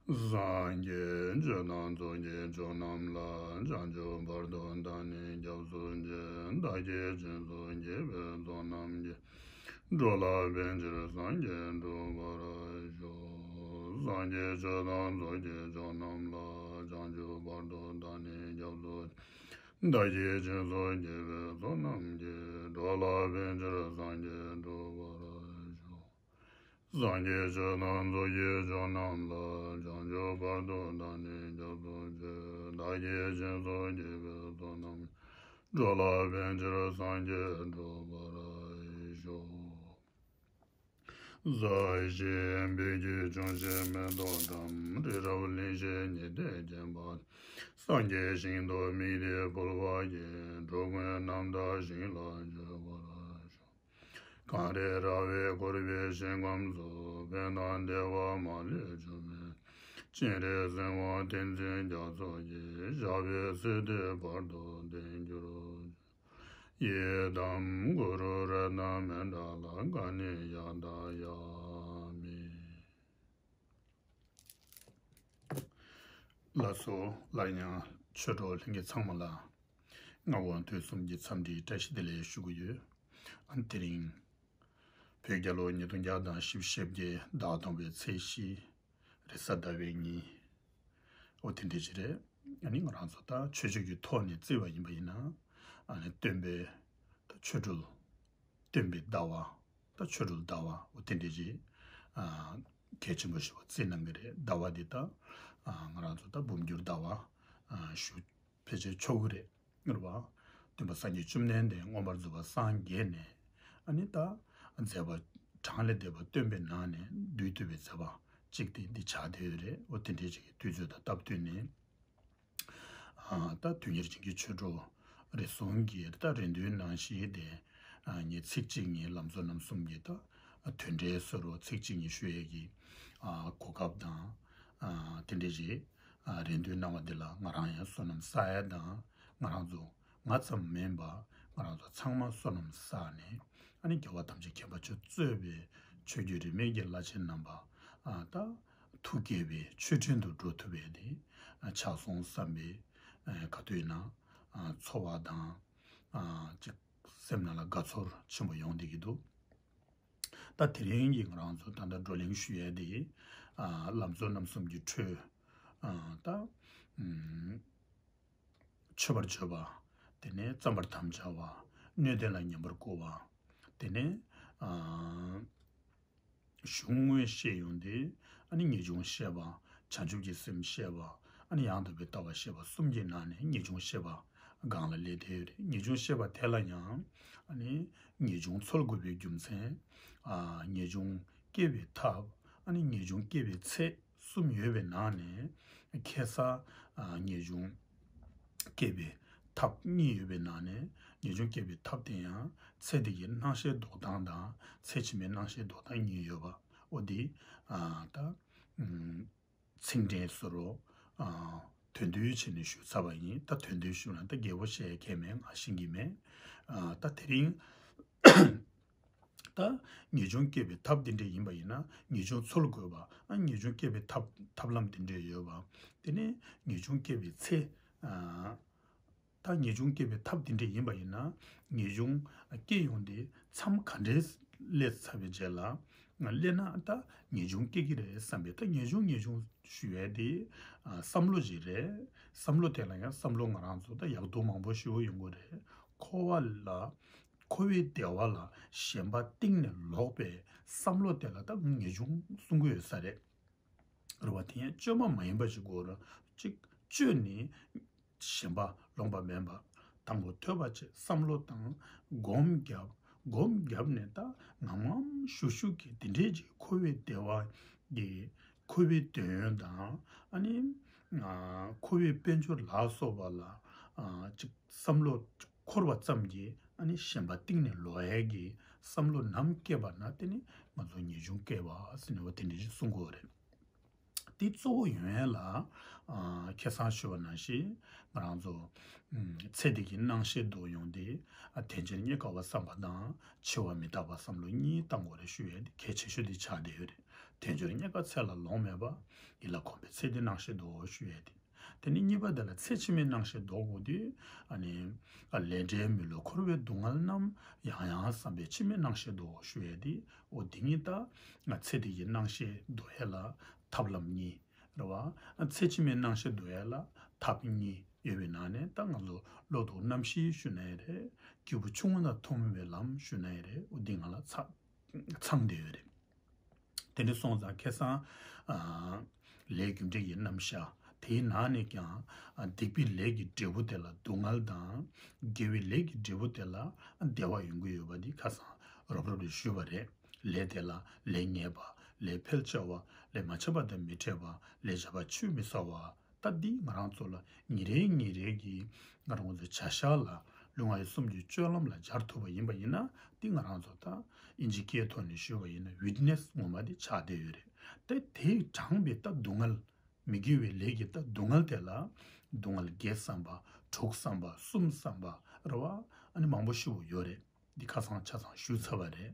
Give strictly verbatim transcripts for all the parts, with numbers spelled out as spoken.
སངས་རྒྱས་ཆོས་དང་ཚོགས་ཀྱི་མཆོག་རྣམས་ལ། བྱང་ཆུབ་བར་དུ་བདག་ནི་སྐྱབས་སུ་མཆི། བདག་གིས་སྦྱིན་སོགས་བགྱིས་པའི་ཚོགས་རྣམས་ཀྱིས། འགྲོ་ལ་ཕན་ཕྱིར་སངས་རྒྱས་འགྲུབ་པར་ཤོག། སངས་རྒྱས་ཆོས་དང་ཚོགས་ཀྱི་མཆོག་རྣམས་ལ། བྱང་ཆུབ་བར་དུ་བདག་ནི་སྐྱབས་སུ་མཆི། བདག་གིས་སྦྱིན་སོགས་བགྱིས་པའི་ཚོགས་རྣམས་ཀྱིས། འགྲོ་ལ་ཕན་ཕྱིར་སངས་རྒྱས་འགྲུབ་པར་ཤོག། སངས་རྒྱས་ཆོས་དང་ཚོགས་ཀྱི་མཆོག་རྣམས་ལ། བྱང་ཆུབ་བར་དུ་བདག་ནི་སྐྱབས་སུ་མཆི། བདག་གིས་སྦྱིན་སོགས་བགྱིས་པའི་ཚོགས་རྣམས། འགྲོ་ལ་ཕན་ཕྱིར་སངས་རྒྱས་འགྲུབ་པར་ཤོག། ཟབ་ཞི་དཔལ་གྱི་འབྱུང་བཞི་མེ་ཏོག་བཀྲམ། རི་རབ་གླིང་བཞི་ཉི་ཟླས་བརྒྱན་པ། སངས་རྒྱས་ཞིང་དུ་དམིགས་ཏེ་འཕུལ་བ་ཡིས། འགྲོ་ཀུན་རྣམ་དག་ཞིང་ལ་སྤྱོད་པར་ཤོག། གངས་རི་ར་བས་བསྐོར་བའི་ཞིང་ཁམས་སུ། ཕན་དང་བདེ་བ་མ་ལུས་འབྱུང་བའི་ཕྱིར། སྤྱན་རས་གཟིགས་དབང་བསྟན་འཛིན་རྒྱ་མཚོ་ཡི། ཞབས་པད་སྲིད་མཐའི་བར་དུ་བརྟན་གྱུར་ཅིག། ཡི་དམ་གུ་རུ་རཏྣ་མནྠ་ལ། ག་ནི་ཡ་ད་ཡ་མི། ལགས་སོ། སླར་ཡང་ཆོས་གྲོགས་ལྷན་རྒྱས་ཚང་མ་ལ་སྔ་དགོང་དུས་གསུམ་གྱི་འཚམས་འདྲིའི་བཀྲ་ཤིས་བདེ་ལེགས་ཞུ་གི་ཡོད། ཨ་ནི་དེ་རིང་བོད་རྒྱལ་ལོ་ཉིས་སྟོང་བརྒྱ་དང་བཞི་བཅུ་ཞེ་བརྒྱད་ཟླ་བ་དང་པོའི་ཚེས་བཞི་རེས་གཟའ་ཟླ་བའི་ཉིན། འོ་དེ་འདྲ་ཅིག་རེད། ཨ་ནི་ང་རང་ཚོ་ད་ཆོས་ཕྱོགས་ཀྱི་ཐོག་ནས་བརྩིས་པ་ཡིན་པ་ཡིན་ན། ཨ་ནི་སྟོན་པའི་ད་ཆོ་འཕྲུལ། སྟོན་པའི་ཟླ་བ། ད་ཆོ་འཕྲུལ་ཟླ་བ་འོ་དེ་འདྲ་ཅིག་ཨ་གལ་ཆེན་པོ་ཞིག་བརྩི་གནང་གི་རེད། ཟླ་བ་འདི་ད་ཨ་ང་རང་ཚོ་ད་འབུམ་འགྱུར་ཟླ་བ་ཨ་ཞུ་ཕལ་ཆེར་ཆོག་གི་རེད། རེད་བ། སྟོན་པ་སངས་རྒྱས་བཅོམ་ལྡན་འདས་མངོན་པར་རྫོགས་པར་སངས་རྒྱས་ནས། ཨ་ནི་ད་མཛད་པ་གྲངས་ལས་འདས་པ་སྟོན་པའི་ནང་ནས་བསྡུས་ཐུབ་པའི་མཛད་པ་གཅིག་དེ་འདི་ཆགས་བསྡད་ཡོད་རེད། འོ་དེ་འདྲའི་ཅིག་གི་དུས་ཚོད་དང་སྟབས་བསྟུན་ནས། ཨ་ད་དོན་གཉེར་ཅན་གྱི་ཆོས་གྲོགས་རེ་ཟུང་གིས་ད་རེ་འདུན་ནང་བཞིན་དེ་ཨ་ངས་ཚིག་གཅིག་ངའི་ལམ་གཙོ་རྣམ་གསུམ་གྱི་ད་དོན་འགྲེལ་བཟོ་འདྲ་ཚིག་གཅིག་གཉིས་ཞུ་ཡས་ཀྱི་ཨ་གོ་སྐབས་དང་ཨ་དེ་འདྲ་ཞིག་ཨ་རེ་འདུན་གནང་བ་འདི་ལ་ང་རང་ཡང་བསོད་ནམས་བསགས་ཡས་དང་། ང་རང་ཚོ་ང་ཙམ་མིན་པ་ང་རང་ཚོ་ཚང་མ་བསོད་ནམས་བསགས་ནས། ཨ་ནི་རྒྱལ་བ་ཐམས་ཅད་མཁྱེན་པ་མཆོག་གཙོས་པའི་ཆོས་བརྒྱུད་རིས་མེད་ཀྱི་བླ་ཆེན་རྣམ་པ་ཨ་ད་ཐུགས་བསྐྱེད་པའི་མཆོད་སྤྲིན་དུ་འགྲོ་ཐུབ་པའི་དེ་ཨ་ཆགས་སོང་བསམ་པའི་ཨ་ག་དུས་ཡིན་ན་ཨ་ཚོར་བ་དང་ཨ་ཅིག་སེམས་ནང་ལ་དགའ་ཚོར་ཆེན་པོ་ཡོང་བསྡད་ཀྱི་འདུག། ད་དེ་རིང་གི་ང་རང་ཚོ་ད་ལྟ་བགྲོ་གླེང་ཞུ་ཡས་དེ་ཨ་ལམ་གཙོ་རྣམ་གསུམ་གྱི་ཁྲོད་ཨ་ད་ཨུམ། མཆོད་པར་བརྗོད་པ། དེ་ནས་བརྩམ་པར་དམ་བཅའ་བ། སྣོད་ལྡན་ལ་ཉན་པར་བསྐུལ་བ། དེ་ནས་ཨ་གཞུང་དངོས་བཤད་ཡོང་དུས་ཨ་ནི་ངེས་འབྱུང་བཤད་པ། བྱང་ཆུབ་ཀྱི་སེམས་བཤད་པ། ཨ་ནི་ཡང་དག་པའི་ལྟ་བ་བཤད་པ་གསུམ་གྱི་ནང་ནས་ངེས་འབྱུང་བཤད་པ་སྒང་ལ་སླེབས་བསྡད་ཡོད་རེད། ངེས་འབྱུང་བཤད་པ་དེ་ལ་ཡང་ཨ་ནི་ངེས་འབྱུང་འཚོལ་དགོས་པའི་རྒྱུ་མཚན། ཨ་ངེས་འབྱུང་སྐྱེ་བའི་ཐབས། ཨ་ནི་ངེས་འབྱུང་སྐྱེ་བའི་ཚད། གསུམ་ཡོད་པའི་ནང་ནས་ཁ་སང་ཨ་ངེས་འབྱུང་སྐྱེ་བའི་ཐབས་གཉིས་ཡོད་པའི་ནང་ནས་ངེས་འབྱུང་སྐྱེ་བའི་ཐབས་དེ་ཡང་ཚེ་འདི་གི་སྣང་ཤས་ལྡོག་སྟངས་དང་ཚེ་ཕྱི་མའི་སྣང་ཤས་ལྡོག་སྟངས་གཉིས་ཡོད་པ། འོ་འདི་ཨ་ད་ཨུམ་ཚིག་འགྲེལ་བཟོ་འདྲ་ཨ་དོན་བསྡུས་བྱས་ནས་ཞུས་ཚར་བ་ཡིན། ད་དོན་བསྡུས་ཞུས་ན་ད་རྒྱས་པོ་བཤད་མཁན་མེད། ང་ཤེས་ཀྱི་མེད། ཨ་ད་དེ་རིང་ད་ངེས་འབྱུང་སྐྱེ་བའི་ཐབས་འདི་འདྲ་ཡིན་པ་ཡིན་ན་ངེས་འབྱུང་འཚོལ་དགོས་པ། ཨ་ངེས་འབྱུང་སྐྱེ་བའི་ཐབས་ཐབས་ལམ་འདི་འདྲ་ཡོད་པ། དེ་ནས་ངེས་འབྱུང་སྐྱེ་བའི་ཚེ། ཨ་ད་ངེས་འབྱུང་སྐྱེ་བའི་ཐབས་འདི་འདྲ་ཡིན་པ་ཡིན་ན་ངེས་འབྱུང་སྐྱེ་ཡོང་དེ་མཚམས་ག་འདྲས་སླེབས་ཚར་བའི་རྗེས་ལ་སླེབས་ན་ད་ངེས་འབྱུང་སྐྱེ་གི་རེད་བསམ་པའི། ད་ངེས་འབྱུང་ངེས་འབྱུང་ཞུ་ཡས་དེ་ཨ་བསམ་བློ་ཞིག་རེད། བསམ་བློ་དེ་ལ་ཡང་བསམ་བློ་ང་རང་ཚོ་ད་ཡག་སྡུག་མང་པོ་ཞུ་གི་ཡོང་གི་རེད། འཁོར་བ་ལ། འཁོར་བའི་བདེ་བ་ལ་ཞེན་པ་གཏིང་ནས་ལོག་པའི་བསམ་བློ་དེ་ལ་ད་ངེས་འབྱུང་གསུང་གི་ཡོད་ས་རེད། རེད་བ། དེ་ཡང་བཅོས་མ་མ་ཡིན་པ་ཞིག་དགོས་རེད། གཅིག་བཅོས་ནས་ཞེན་པ་ལོག་པ་མེད་པ། དང་པོ་ཐོས་པ་བྱས། བསམ་བློ་བཏང་། སྒོམ་བརྒྱབ། སྒོམ་བརྒྱབ་ནས་ད་ངམ་ངམ་ཤུགས་ཤུགས་ཀྱིས་དེ་འདྲས་ཀྱི་འཁོར་བའི་བདེ་བ་གི་འཁོར་བའི་དོན་དང་ཨ་ནི་ཨ་འཁོར་བའི་དཔལ་འབྱོར་ལ་སོགས་པ་ལ་ཨ་ཅིག་བསམ་བློ་འཁོར་བ་ཙམ་གྱིས་ཨ་ནི་ཞེན་པ་གཏིང་ནས་ལོག་ཡས་ཀྱི་བསམ་བློ་ནམ་སྐྱེས་པ་ན་དེ་ནི་ང་ཚོ་ངེས་འབྱུང་སྐྱེ་བ་ཟེར་ནས་འོ་དེ་འདྲ་ཞིག་གསུང་གི་ཡོད་རེད། དེ་གཙོ་བོ་ཡོང་ཡས་ལ། ཨ། ཁ་སང་ཞུས་པ་ནང་བཞིན་ང་རང་ཚོ། ཨམ། ཚེ་འདི་གི་སྣང་ཤས་འདོར་ཡོང་དུས། ཨ། དལ་འབྱོར་རྙེད་དཀའ་བ་བསམ་པ་དང་། འཆི་བ་མི་རྟག་པ་བསམ་བློ་གཉིས་བཏང་དགོས་རེད་ཞུ་ཡས་དེ་གལ་ཆེ་ཤོས་དེ་ཆགས་བསྡད་ཡོད་རེད། དལ་འབྱོར་རྙེད་དཀའ་ཚེ་ལ་ལོང་མེད་པ། ཡིད་ལ་གོམས་པའི་ཚེ་འདི་སྣང་ཤས་འདོར་ཞུ་ཡས་དེ། དེ་ནས་གཉིས་པ་དེ་ལ་ཚེ་ཕྱི་མའི་སྣང་ཤས་འདོར་དགོས་དུས། ཨ་ནི། ཨ། ལས་འབྲས་མི་བསླུ་འཁོར་བའི་སྡུག་བསྔལ་རྣམས། ཡང་ཡང་བསམ་པས་ཕྱི་མའི་སྣང་ཤས་འདོར་ཞུ་ཡས་དེ། འོ་དེ་གཉིས་ད་ང་ཚེ་འདི་ཡི་སྣང་ཤས་འདོར་ཡས་ལ་ཐབས་ལམ་གཉིས། རེད་བ། ཚེ་ཕྱི་མའི་སྣང་ཤས་འདོར་ཡས་ལ་ཐབས་གཉིས་ཡོད་པའི་ནང་ནས། ད་ང་ཚོ་བློ་ལྡོག་རྣམ་བཞི་ཞུ་ན་ཡང་རེད། སྐྱེས་བུ་ཆུང་ངུ་ན་ཐོག་མེད་པའི་ལམ་ཞུ་ན་ཡང་རེད། འོ་འདི་ང་ལ་ཚ་ཚང་བསྡད་ཡོད་རེད། དེ་འདྲ་སོང་ཙང་ཁ་སང་། ཨ། ལས་རྒྱུ་འབྲས་ཀྱི་རྣམ་གཞག་དེའི་ནང་ནས་ཀྱང་། ཨ། སྡིག་པའི་ལས་ཀྱི་འབྲས་བུ་དེ་ལ་སྡུག་བསྔལ་དང་། དགེ་བའི་ལས་ཀྱི་འབྲས་བུ་དེ་ལ་བདེ་བ་ཡོང་གི་ཡོད་པ་འདི་ཁ་སང་རོབ་རོབ་ལ་ཞུས་པ་རེད། ལས་དེ་ལ་ལས་ངན་པ། ལས་འཕེལ་ཆེ་བ། ལས་མ་བྱས་པ་དང་མི་འཕྲད་པ། ལས་བྱས་པ་ཆུད་མི་ཟ་བ། ད་འདི་ང་རང་ཚོ་ལ་ཉིན་རེ་ཉིན་རེ་གི་ང་རང་ཚོའི་བྱ་གཞག་ལ་ལུས་ངག་ཡིད་གསུམ་གྱི་སྤྱོད་ལམ་ལ་སྦྱར་ཐུབ་པ་ཡིན་པ་ཡིན་ན། འདི་ང་རང་ཚོ་ད་ཨིན་ཇི་སྐད་ཐོག་ནས་ཞུས་པ་ཡིན་ན་ཝིཊ་ནེ་སི་ངོ་མ་དེ་ཆགས་བསྡད་ཡོད་རེད། དེ་དེས་དྲངས་པའི་ད་སྡུག་བསྔལ། མི་དགེ་བའི་ལས་ཀྱི་ད་སྡུག་བསྔལ་དེ་ལ། སྡུག་བསྔལ་བརྒྱད་བསམ་པ། དྲུག་བསམ་པ། གསུམ་བསམ་པ། རེད་བ། ཨ་ནི་མང་པོ་ཞེ་པོ་ཡོད་རེད། འདི་ཁ་སང་ཆ་ཚང་ཞུས་ཚར་བ་རེད།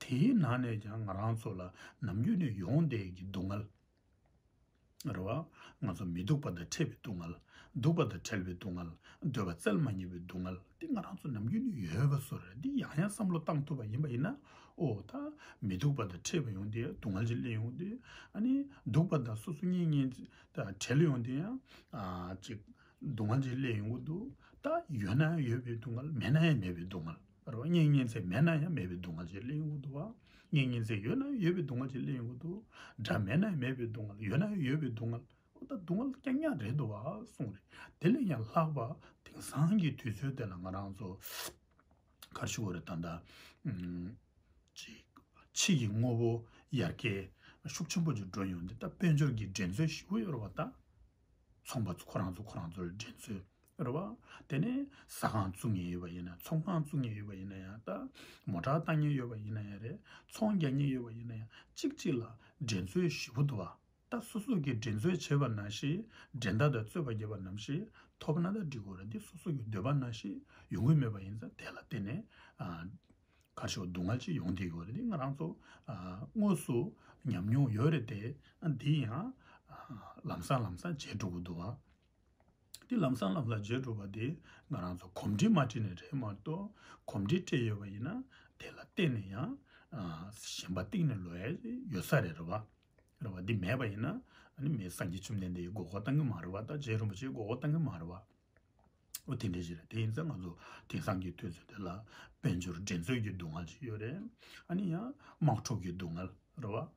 དེའི་ནང་ནས་ཀྱང་ང་རང་ཚོ་ལ་ནམ་རྒྱུན་ནས་ཡོང་བསྡད་ཀྱི་སྡུག་བསྔལ། རེད་བ། ང་ཚོ་མི་སྡུག་པ་དང་འཕྲད་པའི་སྡུག་བསྔལ། སྡུག་པ་དང་བྲལ་བའི་སྡུག་བསྔལ། འདོད་པ་སྩལ་མ་ཉན་པའི་སྡུག་བསྔལ། འདི་ང་རང་ཚོ་ནམ་རྒྱུན་ནས་ཡོད་པ་བཟོ་རེད། འདི་ཡང་ཡང་བསམ་བློ་བཏང་ཐུབ་པ་ཡིན་པ་ཡིན་ན། ཨོ་ད་མི་སྡུག་པ་དང་འཕྲད་པ་ཡོང་དུས་སྡུག་བསྔལ་ཅིག་སླེབས་ཡོང་དུས། ཨ་ནི་སྡུག་པ་དང་སོ་སོ་གཉེན་ཉེ་དང་བྲལ་ཡོང་དུས་ཡང་། ཨ། ཅིག་སྡུག་བསྔལ་ཅིག་སླེབས་ཡོང་གི་འདུག་ད་ཡོད་ན་ཡོད་པའི་སྡུག་བསྔལ། མེད་ན་ཡང་མེད་པའི་སྡུག་བསྔལ། རེད་བ། གཉེན་ཉེ་ཚན་མེད་ན་ཡང་མེད་པའི་སྡུག་བསྔལ་ཅིག་སླེབས་ཡོང་གི་འདུག་བ། གཉེན་ཉེ་ཚན་ཡོད་ན་ཡང་ཡོད་པའི་སྡུག་བསྔལ་ཅིག་སླེབས་ཡོང་གི་འདུག་དགྲ་མེད་ན་ཡང་མེད་པའི་སྡུག་བསྔལ། ཡོད་ན་ཡང་ཡོད་པའི་སྡུག་བསྔལ། འོ་ད་སྡུག་བསྔལ་རྐྱང་རྐྱང་རེད་འདུག་བ་གསུངས་རེད། དེ་ལས་ཡང་ལྷག་པ་དེང་སང་གི་དུས་ཚོད་དེ་ལ་ང་རང་ཚོ་ག་རེ་ཞུ་དགོས་རེད། ད་ལྟ་ཨུམ། ཅིག་ཕྱི་གི་དངོས་པོ་ཡར་རྒྱས་ཤུགས་ཆེན་པོ་ཅིག་འགྲོ་ཡོང་དུས། ད་དཔལ་འབྱོར་གྱི་འགྲན་རྩོད་ཞེ་པོ་ཡོད་རེད་བ། ད་ཚོང་པ་ཚོ་ཁོ་རང་ཚོ་ཁོ་རང་ཚོ་ལ་འགྲན་རྩོད་རེད་བ། དེ་ནས་ཟ་ཁང་བཙུགས་མཁན་ཡོད་པ་ཡིན་ན། ཚོང་ཁང་བཙུགས་མཁན་ཡོད་པ་ཡིན་ན་ཡང་། ད་མོ་ཊ་བཏང་མཁན་ཡོད་པ་ཡིན་ན་ཡང་རེད། ཚོང་རྒྱག་མཁན་ཡོད་པ་ཡིན་ན་ཡང་། གཅིག་གཅིག་ལ་འགྲན་རྩོད་ཞེ་པོ་འདུག་བ། ད་སོ་སོ་གིས་འགྲན་རྩོད་བྱས་པ་ནང་བཞིན། འགྲན་ཟླ་དང་རྩོད་པ་བརྒྱབ་པ་ནང་བཞིན་ཐོབ་ན་ད་འགྲིག་གི་རེད། འདི་སོ་སོ་གི་འདོད་པ་ནང་བཞིན་ཡོང་གི་མེད་པ་ཡིན་ཙང་། དེ་ལ་བརྟེན་ནས། ཨ། ག་རེ་ཞུ། སྡུག་བསྔལ་ཅིག་ཡོང་བསྡད་ཡོད་རེད། འདི་ང་རང་ཚོ། ཨ། དངོས་སུ་ཉམས་མྱོང་ཡོད་རེད་དེ། ཨ། འདི་ཡང་། ཨ། ལམ་སང་ལམ་སང་བརྗེད་འགྲོ་གི་འདུག་བ། འདི་ལམ་སང་ལམ་སང་བརྗེད་འགྲོ་བ་འདི་ང་རང་ཚོ་གོམས་འདྲིས་མ་བྱས་ནས་རེད་མ་གཏོགས། གོམས་འདྲིས་བྱས་ཡོད་པ་ཡིན་ན་དེ་ལ་བརྟེན་ནས་ཡང་། ཨ། ཞེན་པ་གཏིང་ནས་ལོག་ཡ་ཡོད་ས་རེད། རེད་བ། རེད་བ། འདི་མེད་པ་ཡིན་ན་ཨ་ནི་མི་སངས་རྒྱས་བཅོམ་ལྡན་འདས་ཀྱིས་མགོ་སྐོར་བཏང་གི་མ་རེད་བ། ད་རྗེ་རིན་པོ་ཆེས་མགོ་སྐོར་བཏང་གི་མ་རེད་བ། འོ་དེ་འདྲ་ཞིག་རེད། དེ་ཡིན་ཙང་ང་ཚོ་དེང་སང་གི་དུས་ཚོད་དེ་ལ་དཔལ་འབྱོར་འགྲན་རྩོད་ཀྱི་སྡུག་བསྔལ་ཅིག་ཡོད་རེད། ཨ་ནི་ཡང་དམག་འཁྲུག་གི་སྡུག་བསྔལ་རེད་བ།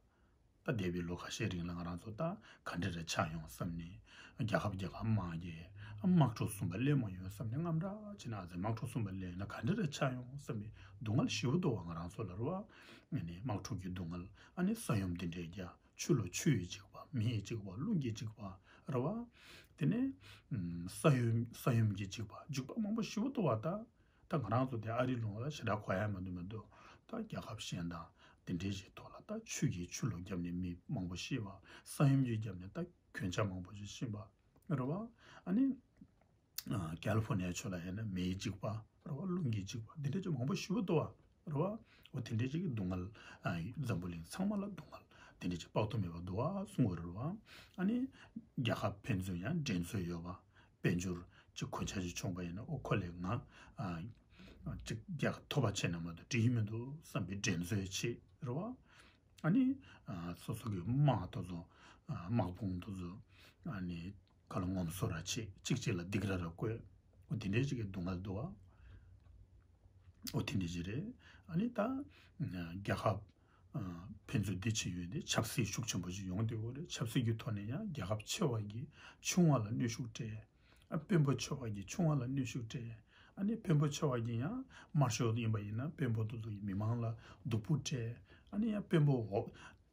ད་འདས་པའི་ལོ་ཁ་ཤས་རིང་ལ་ང་རང་ཚོ་ད་ག་འདྲ་རེ་ཆགས་ཡོང་བསམ་ནས། རྒྱལ་ཁབ་རྒྱལ་ཁབ་དམག་གིས་དམག་འཁྲུག་གསུམ་པ་སླེབས་མ་ཡོང་བསམ་ནས། དངངས་སྐྲག་བྱས་ནས། ཨ་ཙི། དམག་འཁྲུག་གསུམ་པ་སླེབས་ན་ག་འདྲ་རེ་ཆགས་ཡོང་བསམ་པའི་སྡུག་བསྔལ་ཞེ་པོ་འདུག་བ། ང་རང་ཚོ་ལ་རེད་བ། ཨ་ནི་དམག་འཁྲུག་གི་སྡུག་བསྔལ། ཨ་ནི་ས་ཡོམ་འདི་འདྲའི་རྒྱག་ཆུ་ལ་ཆུ་ཡིས་འཇིག་པ། མེ་ཡིས་འཇིག་པ། རླུང་གིས་འཇིག་པ་རེད་བ། དེ་ནས་ཨམ། ས་ཡོམ་ས་ཡོམ་གྱིས་འཇིག་པ། འཇིགས་པ་མང་པོ་ཞེ་པོ་འདུག་བ། ད་ད་ང་རང་ཚོ་དེ་ཨ་རི་ལུང་པ་ལ་ཞེ་དྲག་གོ་ཡ་མི་འདུག་མི་འདུག་ད་རྒྱལ་ཁབ་གཞན་དང་དེ་འདྲའི་ཞིག་ཐོག་ལ་ད་ཆུ་གིས་ཆུ་ལོག་བརྒྱབ་ནས་མི་མང་པོ་ཤི་བ། ས་ཡོམ་གྱིས་བརྒྱབ་ནས་ད་གྱོན་ཆས་མང་པོ་ཞིག་ཤི་བ་རེད་བ། ཨ་ནི། ཨ། ཀལ་ཕོར་ནི་ཡ་ཕྱོགས་ལ་ཡིན་ན་མེ་ཡིས་འཇིག་པ་རེད་བ། རླུང་གིས་འཇིག་པ། འདི་འདྲ་ཅིག་མང་པོ་ཞེ་པོ་འདུག་བ། རེད་བ། འོ་དེ་འདྲ་ཅིག་གི་སྡུག་བསྔལ། ཨ། འཛམ་བུ་གླིང་ཚང་མ་ལ་སྡུག་བསྔལ་དེ་འདྲ་ཅིག་དཔག་ཏུ་མེད་པ་འདུག་བ་གསུང་གི་རེད་བ། ཨ་ནི་རྒྱལ་ཁབ་ཕན་ཚུན་ཡང་འགྲན་རྩོད་ཡོད་པ། དཔལ་འབྱོར་ཅིག་གོན་ཆས་ཅིག་མཆོངས་པ་ཡིན་ན། ཨོ་ཁོ་ལས་ང་ཨ་ཅིག་རྒྱལ་ཁབ་ཐོབ་པ་བྱས་ན་མ་གཏོགས་འགྲིག་གི་མི་འདུག་བསམ་པའི་འགྲན་རྩོད་བྱེད་རེད་བ། ཨ་ནི་ཨ་སོ་སོ་གི་དམག་དེ་ཚོ། ཨ་དམག་དཔུང་དེ་ཚོ་ཨ་ནི་ག་ལ་ངོམ་སོ་ར་བྱེད། གཅིག་གཅིག་ལ་སྡིགས་ར་ར་བསྐུལ། འོ་དེ་འདྲའི་ཅིག་གི་སྡུག་བསྔལ་འདུག་བ། འོ་དེ་འདྲའི་ཅིག་རེད། ཨ་ནི་ད་རྒྱལ་ཁབ་ཨ་ཕན་ཚུན་འདི་བྱེད་ཡོད་དེ་ཆབ་སྲིད་ཤུགས་ཆེན་པོ་ཅིག་ཡོང་བསྡད་ཡོད་རེད། ཆབ་སྲིད་ཀྱི་ཐོག་ནས་ཡང་རྒྱལ་ཁབ་ཆེ་བ་གིས་ཆུང་བ་ལ་གནོན་ཤུགས་སྤྲད། ཨ་དཔོན་པོ་ཆེ་བ་གིས་ཆུང་བ་ལ་གནོན་ཤུགས་སྤྲད། ཨ་ནི་དཔོན་པོ་ཆེ་བ་གིས་ཡང་དམར་ཤོག་ཡིན་པ་ཡིན་ན་དཔོན་པོ་དེ་ཚོ་གིས་མི་མང་ལ་སྡུག་པོ་སྤྲད། ཨ་ནི་ཡང་དཔོན་པོ་འོག་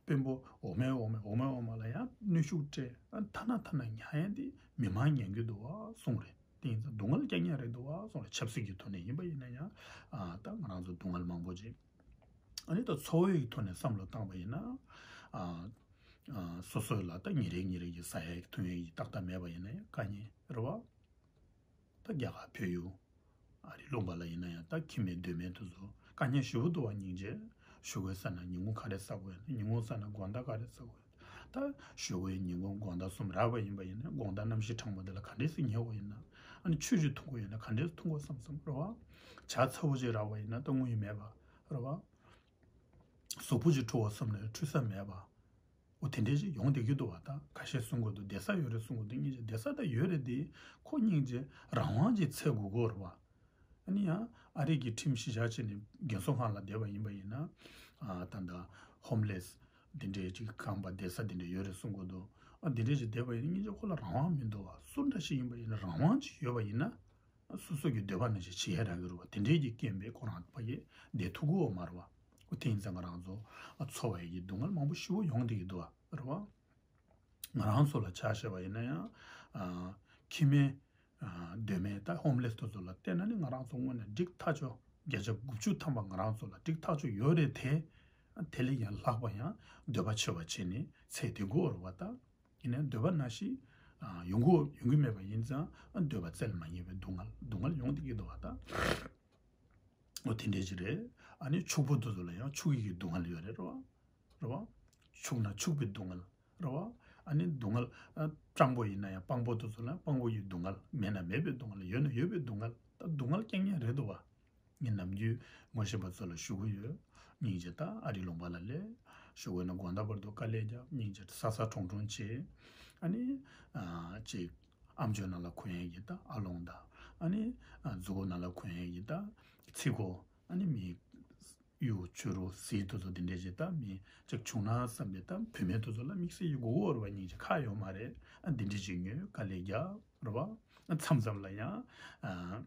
དཔོན་པོ་འོག་མའི་འོག་མའི་འོག་མའི་འོག་མ་ལ་ཡང་གནོན་ཤུགས་སྤྲད། ཨ་ཐ་ན་ཐ་ན་ཉར་ཡས་དེ་མི་མང་ཉར་གྱི་འདུག་བ་གསུངས་རེད། དེ་ཡིན་ཙང་སྡུག་བསྔལ་རྐྱང་རྐྱང་རེད་འདུག་བ་གསུངས་རེད། ཆབ་སྲིད་ཀྱི་ཐོག་ནས་ཡིན་པ་ཡིན་ན་ཡང་། ཨ་ད་ང་རང་ཚོ་སྡུག་བསྔལ་མང་པོ་ཅིག་ཨ་ནི་ད་འཚོ་བའི་ཐོག་ནས་བསམ་བློ་བཏང་བ་ཡིན་ན། ཨ་ ཨ་སོ་སོ་ལ་ད་ཉིན་རེ་ཉིན་རེ་གི་ཟ་ཡ་འཐུང་ཡ་གི་ཏག་ཏག་མེད་པ་ཡིན་ན་ཡང་དཀའ་ངལ་རེད་བ། ད་རྒྱ་གར་བོད་ཡུལ་ཨ་རི་ལུང་པ་ལ་ཡིན་ན་ཡང་ད་ཁྱིམ་མེད་སྡོད་མེད་དེ་ཚོ་དཀའ་ངལ་ཞེ་པོ་འདུག་བ། སྙིང་རྗེ། ཞོགས་ཀས་ཟ་ན་ཉིན་གུང་ག་རེ་ཟ་དགོས་ཡིན་ན། ཉིན་གུང་ཟ་ན་དགོང་དག་ག་རེ་ཟ་དགོས་ཡིན་ན། ད་ཞོགས་ཀས་ཉིན་གུང་དགོང་དག་གསུམ་རག་པ་ཡིན་པ་ཡིན་ན་དགོང་དག་གནམ་གཤིས་གྲང་མོ་དེ་ལ་ག་འདྲས་སེ་ཉལ་དགོས་ཡིན་ན། ཨ་ནི་ཆུ་ཅིག་འཐུང་དགོས་ཡིན་ན་ག་འདྲས་སེ་འཐུང་དགོས་བསམ་བསམ་རེད་བ། ཇ་ཚ་པོ་ཅིག་རག་པ་ཡིན་ན་ད་དངུལ་མེད་པ་རེད་བ། གཟུགས་པོ་ཅིག་འཁྲུ་བ་བསམ་ན་འཁྲུ་ས་མེད་པ། འོ་དེ་འདྲས་ཅིག་ཡོང་བསྡད་ཀྱི་འདུག་བ། ད་ཁ་ཤས་གསུང་གི་འདུག་བསྡད་ས་ཡོད་རེད་གསུང་གི་འདུག་སྙིང་རྗེ། བསྡད་ས་ད་ཡོད་རེད་དེ་ཁོ་སྙིང་རྗེ་རང་དབང་ཅིག་འཚོལ་དགོས་ཀྱི་རེད་བ། ཨ་ནི་ཡང་ཨ་རི་གི་ཁྲིམས་གཞི་བཞག་བྱས་ནས་རྒན་གསོ་ཁང་ལ་བསྡད་པ་ཡིན་པ་ཡིན་ན། ཨ་ད་ལྟ་ཧོམ་ལེས་དེ་འདྲས་ཅིག་ཁང་པ་བསྡད་ས་དེ་འདྲས་ཡོད་རེད་གསུང་གི་འདུག་ཨ་དེ་འདྲས་ཅིག་བསྡད་པ་ཡིན་ན་སྙིང་རྗེ་ཁོ་ལ་རང་དབང་མི་འདུག་བ། སུ་འདྲ་ཞིག་ཡིན་པ་ཡིན་ན་རང་དབང་ཅིག་ཡོད་པ་ཡིན་ན། སོ་སོ་གི་འདོད་པ་ནང་བཞིན་བྱེད་ཡ་རག་གི་རེད་བ། དེ་འདྲས་ཀྱི་རྐྱེན་པས་ཁོ་རང་ཕ་གི་བསྡད་ཐུབ་ཀྱི་ཡོད་མ་རེད་བ། འོ་དེ་ཡིན་ཙང་ང་རང་ཚོ་ཨ་འཚོ་བ་ཡི་གི་སྡུག་བསྔལ་མང་པོ་ཞེ་པོ་ཡོང་བསྡད་ཀྱི་འདུག་བ་རེད་བ། ང་རང་ཚོ་ལ་ཆ་བཞག་པ་ཡིན་ན་ཡང་ཨ་ཁྱིམ་མེད་ཨ་སྡོད་མེད་ད་ཧོམ་ལེས་དེ་ཚོ་ལ་བལྟས་ན་ནི་ང་རང་ཚོ་དངོས་གནས་འགྲིག་ཐག་ཆོད། བརྒྱ་ཆ་དགུ་བཅུ་ཐམ་པ་ང་རང་ཚོ་ལ་འགྲིག་ཐག་ཆོད་ཡོད་རེད་དེ། དེ་ལས་ཡང་ལྷག་པ་ཡང་འདོད་པ་ཆེ་བ་བྱས་ནས་འཚོལ་བསྡད་ཀྱི་ཡོད་རེད་བ་ད། ཡིན་ནའི་འདོད་པ་ནང་བཞིན་ཨ་ཡོང་གི་ཡོང་གི་མེད་པ་ཡིན་ཙང་ཨ་འདོད་པ་བཙལ་མ་ཉན་པའི་སྡུག་བསྔལ་སྡུག་བསྔལ་ཡོང་བསྡད་ཀྱི་འདུག་བ་ད། འོ་དེ་འདྲས་ཅིག་རེད། ཨ་ནི་ཕྱུག་པོ་དེ་ཚོ་ལ་ཡང་ཕྱུག་ཡི་གི་སྡུག་བསྔལ་ཡོད་རེད་རེད་བ། རེད་བ། ཕྱུག་ན་ཕྱུག་པའི་སྡུག་བསྔལ་རེད་བ། ཨ་ནི་སྡུག་བསྔལ་ཨ་སྤྲང་པོ་ཡིན་ན་ཡང་སྤྲང་པོ་དེ་ཚོ་ལ་སྤྲང་པོ་ཡི་སྡུག་བསྔལ། མེད་ན་མེད་པའི་སྡུག་བསྔལ། ཡོད་ན་ཡོད་པའི་སྡུག་བསྔལ། ད་སྡུག་བསྔལ་རྐྱང་རྐྱང་རེད་འདུག་བ། ངས་ནམ་རྒྱུན་ངོ་ཤེས་པ་ཚོ་ལ་ཞུ་གི་ཡོད། སྙིང་རྗེ་ད་ཨ་རི་ལུང་པ་ལ་སླེབས། ཞོགས་པ་ནས་དགོང་དག་བར་དུ་དཀའ་ལས་བརྒྱབ། སྙིང་རྗེ་ས་ས་གྲོང་གྲོང་བྱས། ཨ་ནི་ཨ་ཅིག་ཨམ་ཅོག་ནང་ལ་གོན་ཡས་ཀྱི་ད་ཨ་ལོང་དང་། ཨ་ནི་ཨ་མཛུ་གུ་ནང་ལ་གོན་ཡས་ཀྱི་ད་ཚིགས་གོ། ཨ་ནི་མི་གཡུ་བྱུ་རུ་གཟི་དེ་ཚོ་དེ་འདྲས་ཅིག་ད་མི་ཅིག་བྱུང་ན་བསམ་པའི་ད་བུད་མེད་དེ་ཚོ་ལ་དམིགས་བསལ་གྱི་མགོ་སྐོར་བ་སྙིང་རྗེ་ཁག་ཡོད་མ་རེད། ཨ་འདི་འདྲས་ཅིག་ཉོས་དཀའ་ལས་བརྒྱབ་རེད་བ། ཨ་མཚམས་མཚམས་ལ་ཡང་ཨ།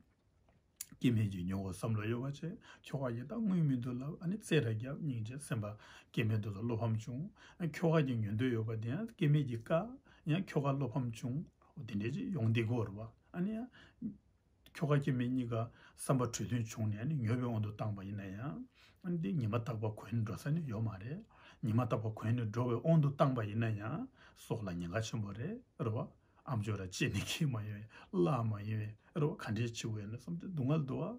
སྐྱེ་དམན་གྱི་ཉོ་བའི་བསམ་བློ་ཡོད་པ་བྱས། ཁྱོ་ག་གིས་ད་དངུལ་མི་འདུག་ལབ། ཨ་ནི་རྩེད་ར་རྒྱབ། སྙིང་རྗེ་སེམས་པ་སྐྱེ་དམན་དེ་ཚོ་བློ་ཕམ་བྱུང་། ཨ་ཁྱོ་ག་གིས་ཉོ་འདོད་ཡོད་པ་དེ་ཡང་སྐྱེ་དམན་གྱིས་བཀག། ཡང་ཁྱོ་ག་བློ་ཕམ་བྱུང་། འོ་དེ་འདྲས་ཅིག་ཡོང་བསྡད་ཀྱི་ཡོད་རེད་བ། ཨ་ནི་ཡང་ཁྱོ་ག་སྐྱེ་དམན་གཉིས་ཀ་བསམ་པ་གྲོས་མཐུན་བྱུང་ནས་ཨ་ནི་ཉོ་བའི་དབང་དུ་བཏང་པ་ཡིན་ན་ཡང་། ཨ་ནི་འདི་ཉི་མ་རྟག་པར་གོན་འགྲོ་ས་ནི་ཡོད་མ་རེད། ཉི་མ་རྟག་པར་གོན་ནས་འགྲོ་བའི་དབང་དུ་བཏང་པ་ཡིན་ན་ཡང་སྲོག་ལ་ཉེན་ཁ་ཆེན་པོ་རེད་རེད་བ། ཨམ་ཅོག་ར་བཅད་ནས་འཁྱེར་མ་ཡོང་བས་བརླག་མ་ཡོང་བས་རེད་བ། ག་འདྲས་བྱེད་དགོས་ཡོད་ན་བསམ་སྟེ་སྡུག་བསྔལ་འདུག་བ།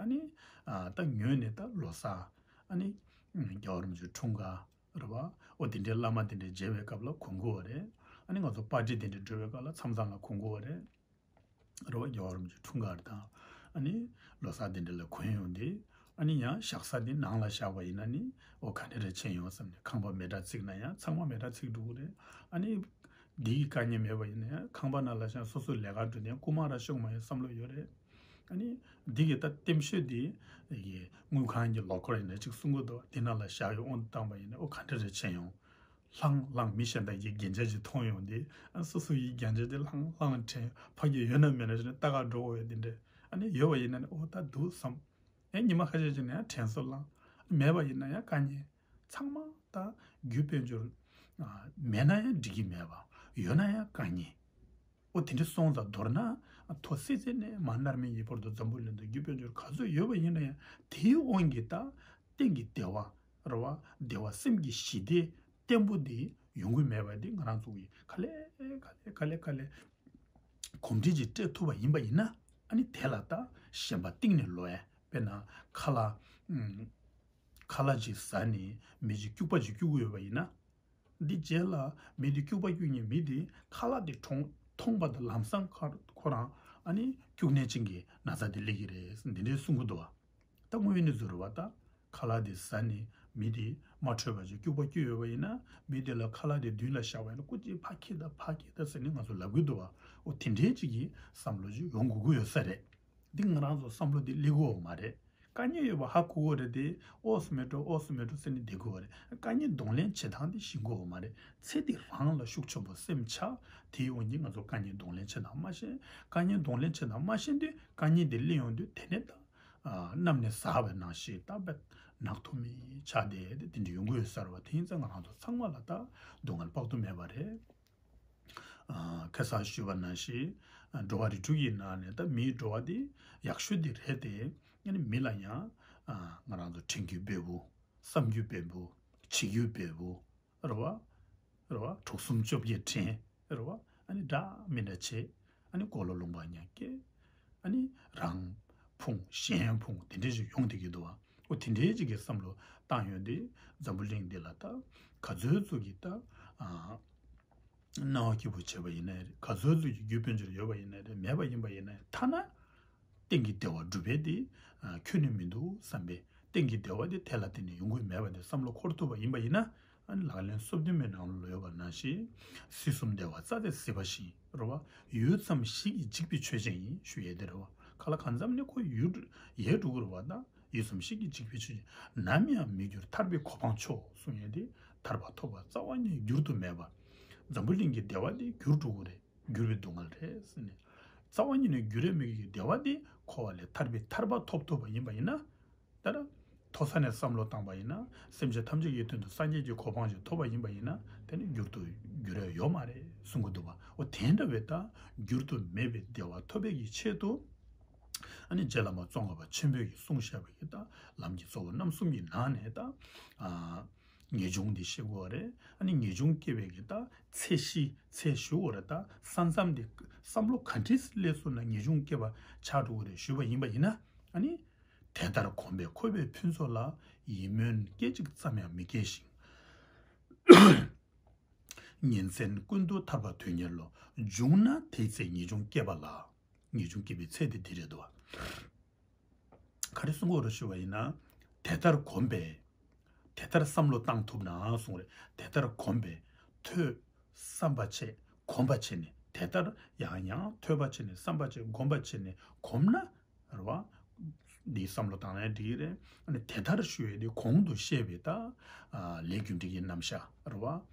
ཨ་ནི་ཨ་ད་ཉོས་ནས་ད་ལོ་གསར། ཨ་ནི་རྒྱལ་བ་རིན་པོ་ཆེའི་འཁྲུངས་སྐར་རེད་བ། འོ་དེ་འདྲའི་བླ་མ་དེ་འདྲའི་མཇལ་བའི་སྐབས་ལ་གོན་དགོས་བ་རེད། ཨ་ནི་ང་ཚོ་པར་ཊི་དེ་འདྲའི་འགྲོ་བའི་སྐབས་ལ་མཚམས་མཚམས་ལ་གོན་དགོས་བ་རེད། རེད་བ། རྒྱལ་བ་རིན་པོ་ཆེའི་འཁྲུངས་སྐར་དང་། ཨ་ནི་ལོ་གསར་དེ་འདྲ་ལ་གོན་ཡོང་དུས། ཨ་ནི་ཡང་བཞག་ས་དེ་ནང་ལ་བཞག་པ་ཡིན་ན་ནི་འོ་ག་འདྲ་རེ་ཕྱིན་ཡོང་བསམ་ནས་ཁང་པ་མེ་སྲེག་བྱེད་ན་ཡང་ཚང་མ་མེ་སྲེག་བྱེད་འགྲོ་གི་རེད། ཨ་ནི་འདི་གི་དཀའ་ངལ་མེད་པ་ཡིན་ན་ཡང་ཁང་པ་ནང་ལ་བཞག་སོ་སོའི་ལས་ཀ་འགྲོ་དུས་རྐུ་མ་ར་ཤོར་མ་ཡོང་བསམ་བློ་ཡོད་རེད། ཨ་ནི་འདི་གི་ད་ལྟེམ་ཤོས་དེ་ཡི་དངུལ་ཁང་གི་ལོ་ཀར་ཡིན་ན་ཅིག་གསུང་གི་འདུག་དེ་ནང་ལ་བཞག་ཡོང་དབང་དུ་བཏང་པ་ཡིན་ན་འོ་ག་འདྲ་རེ་ཕྱིན་ཡོང་། ལྷང་ལྷང་མི་གཞན་དག་གིས་རྒྱན་ཆ་ཅིག་མཐོང་ཡོང་དུས། ཨ་སོ་སོ་ཡི་རྒྱན་ཆ་དེ་ལྷང་ལྷང་དྲན། ཕ་གི་ཡོད་ན་མེད་ན་ཞེས་ནས་ལྟ་ག་འགྲོ་དགོས་ཡོད་དེ་འདྲས། ཨ་ནི་ཡོད་པ་ཡིན་ན་ནི་འོ་ད་འདུག་བསམ། ཨེ་ཉི་མ་ཁ་ཤས་ཅིག་ནས་ཡང་དྲན་གསོ་བསླངས། མེད་པ་ཡིན་ན་ཡང་དཀའ་ངལ། ཚང་མ་ད་རྒྱུ་དཔལ་འབྱོར་ཨ་མེད་ན་ཡང་འགྲིག་གི་མེད་པ། ཡོད་ན་ཡང་དཀའ་ངལ། འོ་དེ་འདྲ་སོང་ཙང་མདོར་ན་ཐོ་སི་ཙི་ནས་མར་མནར་མེད་ཀྱི་བར་དུ་འཛམ་བུ་གླིང་དུ་རྒྱུ་དཔལ་འབྱོར་ག་ཚོད་ཡོད་པ་ཡིན་ན་ཡང་དེའི་དབང་གིས་ད་གཏན་གྱི་བདེ་བ་རེད་བ། བདེ་བ་སེམས་ཀྱི་ཞི་བདེ་བརྟན་པོ་དེ་ཡོང་གི་མེད་པ་དེ་ང་རང་ཚོ་གིས་ག་ལེ་ག་ལེ་ག་ལེ་ག་ལེ་གོམས་འདྲིས་ཅིག་སྤྲད་ཐུབ་པ་ཡིན་པ་ཡིན་ན། ཨ་ནི་དེ་ལ་ད་ཞེན་པ་གཏིང་ནས་ལོག་ཡ། དཔེར་ན་ཁ་ལག་ཨུམ། ཁ་ལག་ཅིག་ཟ་ནས་མི་ཅིག་སྐྱུག་པ་ཅིག་སྐྱུག་གི་ཡོད་པ་ཡིན་ན། འདི་རྗེས་ལ་མི་འདི་སྐྱུག་པ་སྐྱུག་མཁན་མི་འདི་ཁ་ལག་འདི་མཐོང་མཐོང་པ་དང་ལམ་སང་ཁ་ཁོ་རང་ཨ་ནི་སྐྱུག་ནད་ཅན་གྱི་ན་ཚ་འདི་སླེབས་ཀྱི་རེད་འདི་འདྲའི་གསུང་གི་འདུག་བ། ད་དངོས་ཡོད་གནས་ཚུལ་རེད་བ། ད་ཁ་ལག་འདི་ཟ་ནས་མི་འདི་མ་འཕྲོད་པ་ཅིག་སྐྱུག་པ་སྐྱུག་ཡོད་པ་ཡིན་ན། མི་འདི་ལ་ཁ་ལག་འདི་མདུན་ལ་བཞག་པ་ཡིན་ན་སྐུ་མཁྱེན་ཕར་འཁྱེར་དང་ཕར་འཁྱེར་དང་ཟེར་ནས་ང་ཚོ་ལབ་ཀྱི་འདུག་བ། འོ་དེ་འདྲའི་ཅིག་གི་བསམ་བློ་ཅིག་ཡོང་དགོས་ཀྱི་ཡོད་ས་རེད། འདི་ང་རང་ཚོ་བསམ་བློ་འདི་སླེབས་ཀྱི་ཡོད་མ་རེད། དཀའ་ངལ་ཡོད་པ་ཧ་གོ་གི་རེད་དེ། ཨོ་སི་མེ་ཏྲོ་ཨོ་སི་མེ་ཏྲོ་ཟེར་ནས་བསྡད་དགོས་པ་རེད། དཀའ་ངལ་གདོང་ལེན་བྱེད་སྟངས་དེ་ཤེས་དགོས་པ་མ་རེད། ཚེ་འདི་རང་ལ་ཤུགས་ཆེན་པོ་སེམས་ཆགས། དེའི་དབང་གིས་ང་ཚོ་དཀའ་ངལ་གདོང་ལེན་བྱེད་སྟངས་མ་ཤེས། དཀའ་ངལ་གདོང་ལེན་བྱེད་སྟངས་མ་ཤེས་དུས་དཀའ་ངལ་དེ་སླེབས་ཡོང་དུས་དེ་ནས་ད་ཨ་གནམ་ནས་ཟག་པའི་ནང་བཞིན་ད་དཔེ་ནག་ཐོམ་མེ་ཆགས་བསྡད་དེ་དེ་འདྲ་ཡོང་གི་ཡོད་ས་རེད་བ། དེ་ཡིན་ཙང་ང་རང་ཚོ་ཚང་མ་ལ་ད་སྡུག་བསྔལ་དཔག་ཏུ་མེད་པ་རེད། ཨ་ཁ་སང་ཞུས་པ་ནང་བཞིན་ཨ་འགྲོ་བ་རིགས་དྲུག་གི་ནང་ནས་ད་མིའི་འགྲོ་བ་འདི་ཡག་ཤོས་འདི་རེད་དེ། ཨ་ནི་མི་ལ་ཡང་ཨ་ང་རང་ཚོ་དྲན་རྒྱུ་འབེལ་པོ། བསམ་རྒྱུ་འབེལ་པོ། བྱེད་རྒྱུ་འབེལ་པོ། རེད་བ། རེད་བ། དྲུག་གསུམ་བཅོ་བརྒྱད་དྲན། རེད་བ། ཨ་ནི་འདྲ་མི་འདྲ་བྱེད། ཨ་ནི་གོ་ལ་ལུང་པ་ཉག་སྐད། ཨ་ནི་རང་ཕུང་གཞན་ཕུང་དེ་འདྲ་ཞིག་ཡོང་བསྡད་ཀྱི་འདུག་བ། འོ་དེ་འདྲའི་ཅིག་གི་བསམ་བློ་བཏང་ཡོང་དུས་འཛམ་བུ་གླིང་འདི་ལ་ད་ག་ཚོད་ཚོད་ཀྱི་ད་ཨ། སྣང་བ་སྐྱིད་པོ་བྱས་པ་ཡིན་ནའི་རེད། ག་ཚོད་ཚོད་ཀྱི་རྒྱུ་དཔལ་འབྱོར་ཡོད་པ་ཡིན་ནའི་རེད། མེད་པ་ཡིན་པ་ཡིན་ནའི་ཐ་ན་གཏན་གྱི་བདེ་བ་སྒྲུབ་པའི་དེ་ཨ་ཁྱོན་ནས་མི་འདུག་བསམ་པའི་གཏན་གྱི་བདེ་བ་དེ་དེ་ལ་བརྟེན་ནས་ཡོང་གི་མེད་པ་དེ་བསམ་བློ་འཁོར་ཐུབ་པ་ཡིན་པ་ཡིན་ན། ཨ་ནི་ལག་ལེན་སོ་བདུན་མའི་ནང་ལ་ཡོད་པ་ནང་བཞིན། སྲིད་གསུམ་བདེ་བ་རྩ་དེ་གཟིགས་པ་ཞིག་རེད་བ། ཡུད་ཙམ་ཞིག་གིས་འཇིག་པའི་ཆོས་ཅན་ཡིན་ཞུ་ཡས་དེ་རེད་བ། ག་ལ་གང་འཚམ་ནས་ཁོ་ཡུད་ཡལ་འགྲོ་གི་རེད་བ། ད་ཡུད་ཙམ་ཞིག་གིས་འཇིག་པའི་ཆོས་ཅན། ནམ་ཡང་མི་འགྱུར་ཐར་པའི་གོ་འཕང་མཆོག་གསུང་ཡས་དེ། ཐར་པ་ཐོབ་པ་རྩ་བ་ཉིད་འགྱུར་དུ་མེད་པ། འཛམ་བུ་གླིང་གི་བདེ་བ་དེ་འགྱུར་འགྲོ་གི་རེད། འགྱུར་བའི་སྡུག་བསྔལ་རེད་ཟེར་ནས། རྩ་བ་ཉིད་ནས་འགྱུར་ཡས་མེད་ཀྱི་བདེ་བ་དེ་འཁོར་བ་ལས་ཐར་པའི་ཐར་པ་ཐོབ་ཐུབ་པ་ཡིན་པ་ཡིན་ན། ད་ལྟ་མཐོ་ས་ནས་བསམ་བློ་བཏང་པ་ཡིན་ན། སེམས་ཅན་ཐམས་ཅད་ཀྱི་དོན་དུ་སངས་རྒྱས་ཀྱི་གོ་འཕང་ཞིག་ཐོབ་པ་ཡིན་པ་ཡིན་ན། དེ་ནི་འགྱུར་དུ་འགྱུར་ཡ་ཡོད་མ་རེད་གསུང་གི་འདུག་བ། འོ་དེ་འདྲ་བའི་ད་འགྱུར་དུ་མེད་པའི་བདེ་བ་ཐོབ་པའི་གི་ཆེད་དུ། ཨ་ནི་རྗེ་བླ་མ་ཙོང་ཁ་པ་ཆེན་པོས་ཀྱིས་གསུངས་བཞག་པའི་གི་ད་ལམ་གྱི་གཙོ་བོ་རྣམ་གསུམ་གྱི་ནང་ནས་ད། ཨ། ངེས་འབྱུང་འདི་ཤེས་དགོས་པ་རེད། ཨ་ནི་ངེས་འབྱུང་སྐྱེ་བའི་གི་ད་ཚེ་ཤི་ཚེ་ཞུ་བ་རེད། ད་ས་མཚམས་འདི་བསམ་བློ་ག་འདྲས་སླེབས་སོང་ན་ངེས་འབྱུང་སྐྱེ་བ་ཆགས་འགྲོ་གི་རེད་ཞུས་པ་ཡིན་པ་ཡིན་ན། ཨ་ནི་དེ་ལྟར་གོམས་པས་འཁོར་བའི་ཕུན་ཚོགས་ལ། ཡིད་སྨོན་སྐད་ཅིག་ཙམ་ཡང་མི་སྐྱེ་ཞིང་། ཉིན་མཚན་ཀུན་ཏུ་ཐར་པ་དོན་གཉེར་བློ། བྱུང་ན་དེའི་ཚེ་ངེས་འབྱུང་སྐྱེས་པ་ལ། ངེས་འབྱུང་སྐྱེས་པའི་ཚེ་དེ་འདི་རེད་དོ། ག་རེ་གསུང་གི་ཡོད་རེད་ཞུ་བ་ཡིན་ན། དེ་ལྟར་གོམས་པས། དེ་ལྟར་བསམ་བློ་བཏང་ཐུབ་ན་གསུང་རེད། དེ་ལྟར་གོམས་པས། ཐོས། བསམ་པ་བྱས། གོམས་པ་བྱས་ནས། དེ་ལྟར་ཡང་ཡང་ཐོས་པ་བྱས་ནས། བསམ་པ་བྱས། གོམས་པ་བྱས་ནས་གོམས་ན། རེད་བ། འདིའི་བསམ་བློ་བཏང་ན་འགྲིག་གི་རེད། ཨ་ནི་དེ་ལྟར་ཞུ་ཡས་དེ་གོང་དུ་བཤད་པའི་ད། ཨ། ལས་རྒྱུ་འབྲས་ཀྱི་རྣམ་གཞག་རེད་བ།